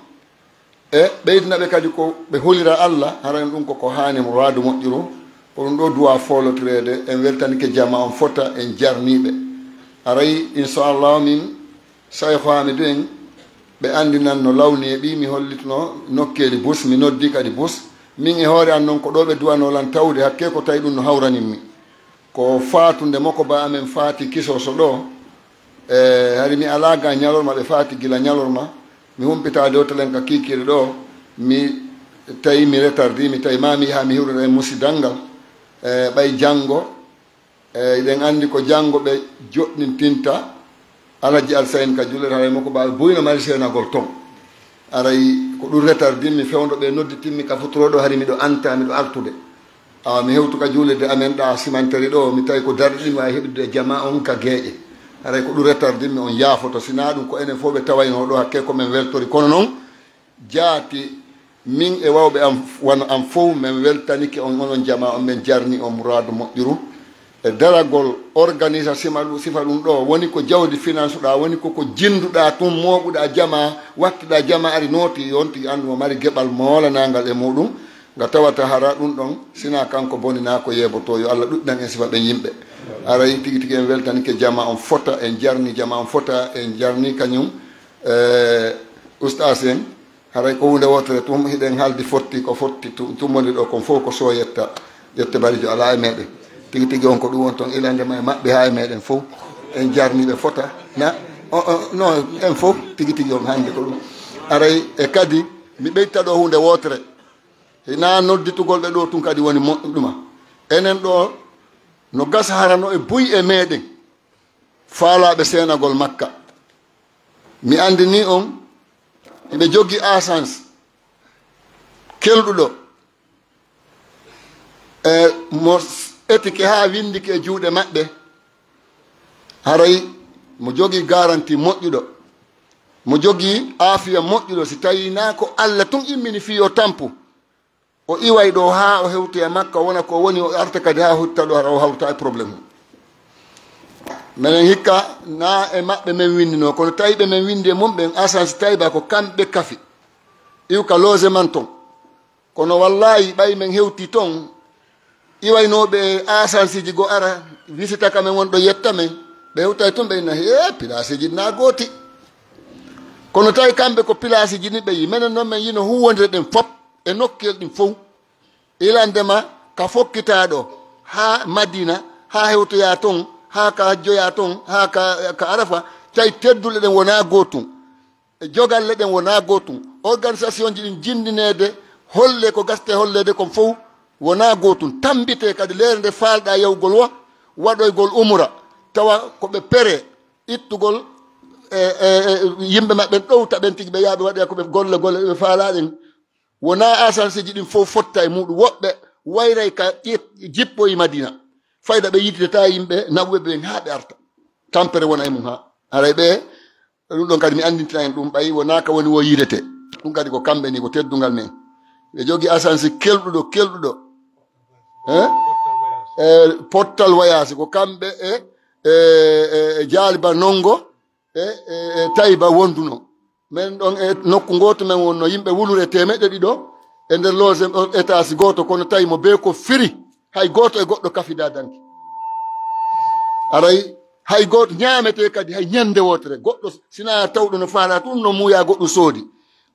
e ɓeydina ɓe kadi ko ɓe hulira Allah, hara ɗum ko ko haani muraadu moƴƴuru, ko ɗum ɗo duwa foolotireede, en weltanike jamaa on fota, en jarnii ɓe. Haray, inchallahu, min Sayko Hamidu en, ɓe anndinan no lawni e ɓi, mi hollitno nokkeeli bus, mi noddi kadi bus. Min e hoore an non ko ɗo ɓe duwanoo lan tawde, hakkee ko tawi ɗum no hawranin mi. Ko faatunde moko ba amen faati kisoso ɗo, e hari mi alaa ga ñalorma, ɓe faati gila ñalorma. Mi humpita dewtelen ka kiikiiɗe ɗo, mi tawi mi retardi, mi tawi ma mi yaha mi hiwrira e musidal ngal, e ɓay janngo, e, eɗen anndi ko janngo ɓe joɗɗintinta Alhaji Alsayn ka juulirde, haray mo ko ɓaaɓe buy no mari seenagol ton. Haray ko ɗum retardinmi fewndo ɓe nodditinmi ka futuro ɗo, hari miɗo anta, miɗo artude. Awa mi hewtu ka juulirde amen ɗa simanteri ɗo, mi tawi ko darɗe ɗin waawi heɓude e jamaa on ka geeƴe. Haray ko ɗum retardinmi, on yaafoto. Sinaa ɗum ko enen fof ɓe tawaynoo ɗo, hakkee ko men weltori. Kono non, jaati, min e wawɓe am, wano am fow, men weltanike on, onon jamaa on, men jarni on muraadu moƴƴuru. E daragol organisa sima ɗum, sifa ɗum ɗo, woni ko jawdi finansuɗa, woni ko ko jinduɗa tun, mooɓuɗa jamaa, wattuɗa jamaa ari nooti, on tigi anndu mo mari geɓal moolanangal e muɗum, nga tawata hara ɗum ɗon, sina kanko boni na ko yeeboto, yo Allah ɗuɗɗinan en sifa ɓen yimɓe. Aray tigi tigi en weltanike jamaa on fota, en jarni jamaa on fota, en jarni kañum, eh, ustaas en, Haray ko huunde wootere tun, hiɗen haaldi fotti, ko fotti tu-, tummbondir ɗo kon fof ko so yetta, yette barijo alaa e meɗen. Tigi tigi on ko ɗum woni ton ilande ma e maɓɓe haa e meɗen fof. En jarni ɓe fota. Na, o, o, no, en fof, tigi tigi on hannde ko ɗum. Aray e kadi, mi ɓeyta ɗo huunde wootere. Hina nodditugol ɓe ɗo tun kadi woni moƴƴuma. Enen ɗo, no gasa hara no e buy e meɗen. Faalaaɓe seenagol Makka. Mi anndini on, hiɓe jogii asans kelɗuɗo, e mo etike haa winndike e juuɗe maɓɓe, haray mo jogii garanti moƴƴuɗo, mo jogii aafiya moƴƴuɗo, si tawii naa ko Alla tun immini fii yo tampu. O iway ɗo haa o hewtoya Makka, wona ko woni o arta kadi haa o hutta ɗo, hara o hawta e problème mum. Minen hikka na e maɓɓe men winndino, kono tawi ɓe men winndi e mum ɓen, asansi tawi ba ko kamɓe kafi. Iwka logement ton. Kono wallahi ɓay men hewti ton, iwaynooɓe asansiji go ara, visita ka men won ɗo yetta men, ɓe hewtay tun ɓe inna, "Hee, pilasiji na gooti." Kono tawi kamɓe ko pilaasiji ɗi ɓe yi. Menen noon men yino huuwondire ɗen fop e nokkuyel ɗin fof. Ilandema ka fokkitaaɗo haa Madina, haa hewtoyaa ton, haa ka hajjoyaa ton, haa ka, ka Arafa, tawi teddule ɗen wonaa gootum. E jogalle ɗen wonaa gootum. Organisation ji ɗin jindineede, holle ko gaste holleede kon fof wonaa gootum. Tambitee kadi leere nde faalɗaa yahugol wa-, waɗoygol umra, tawa ko ɓe pere ittugol e, e, e, yimɓe maɓɓe ɗowta ɓen tigi ɓe yaaɓe waɗoya ko ɓe golle golle ɓe faalaa ɗen. Wonaa asanseeji ɗin fof fotta e muɗum. Woɓɓe wayray ka ƴi-, jippoyi Madina. Fayda ɓe yitidata yimɓe naɓuɓe ɓen haa ɓe arta. Tampere wona e mum haa. Haray ɓe, ɗum ɗon kadi mi anndintina en ɗum ɓay wonaa ka woni wo yiidete. Ɗum kadi ko kamɓe ni, ko teddungal men. Ɓe jogi asanse kelɗuɗo, kelɗuɗo. Hein? E pottal wayaasi ko kamɓe e, e, e, e jaaliba nongo e, e, e Tayba wonduno. Men ɗon e nokku ngooto men wonno yimɓe wulure teemeɗɗe ɗiɗo e nder loge on étage gooto, kono tawi mo bee ko firi, hay gooto e goɗɗo kafidaa danki. Aray hay gooto ñaametee kadi hay ñande wootere. Goɗɗo sina tawɗo no faalaa tun no muuyaa goɗɗum soodi.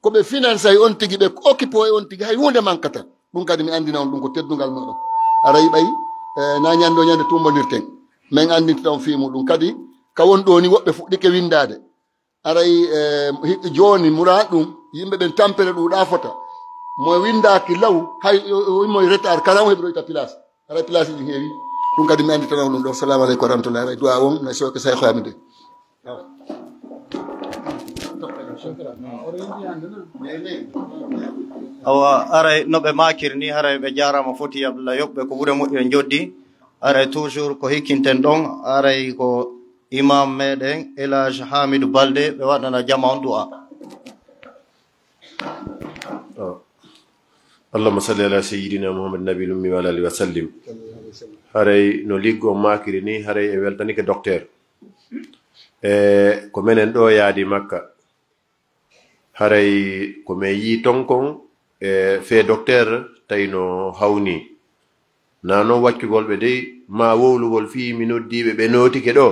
Ko ɓe finansay on tigi, ɓe occupé e on tigi, hay huunde mankata. Ɗum kadi mi anndina on ɗum ko teddungal mooɗon. Aray ɓay, e, na ñande o ñande tumbondirten. Men anndinta on fii muɗum. Kadi ka won ɗoo ni woɓɓe fuɗɗike winndaade. Aray, e, hi-, jooni muraad ɗum, yimɓe ɓen tampere ɗuuɗaa fota. Mo winndaaki law, hay o, o, o immoy retard, kala o heɓiroyta place. Aray place ɗin heewi. Ɗum kadi mi annditana on ɗum ɗo. Salamu aleykum wa rahmatullahi. Aray du'a on, na soke say xoyamde. Awa, aray no ɓe maakiri ni, haray ɓe jaaraama foti Abdullah yoɓɓe ko ɓure moƴƴo joddi. Aray toujours ko hikkinten ɗon, aray ko imam meɗen El Hadj Hamidou Balde ɓe waɗana jama on du'a. Oh. Allahumma salli ala sayyidina Muhammad nabil ummi wa ala alihi wa sallim. Haray no liggo maakiri ni, haray e weltanike docteur. E ko menen ɗo yaadi Makka. Haray ko men yii ton kon, e fee docteur tawi no hawni. Na non waccugol ɓe dey, ma wowlugol fii mi noddiiɓe, ɓe nootike ɗo.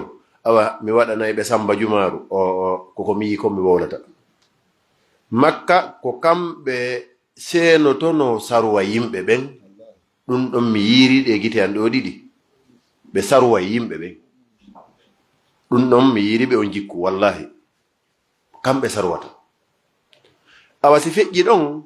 Awa, mi waɗanay ɓe Samba Jumaaru. O, o, ko ko mi yii kon mi wowlata. Makka ko kamɓe seenotono saruwa yimɓe ɓen. Ɗum ɗon mi yiiri ɗe gite an ɗo ɗiɗi. Ɓe saruwa yimɓe ɓen. Ɗum ɗon mi yiiri ɓe on jikku, wallahi. Kamɓe sarwata. Awa si feƴƴi ɗon,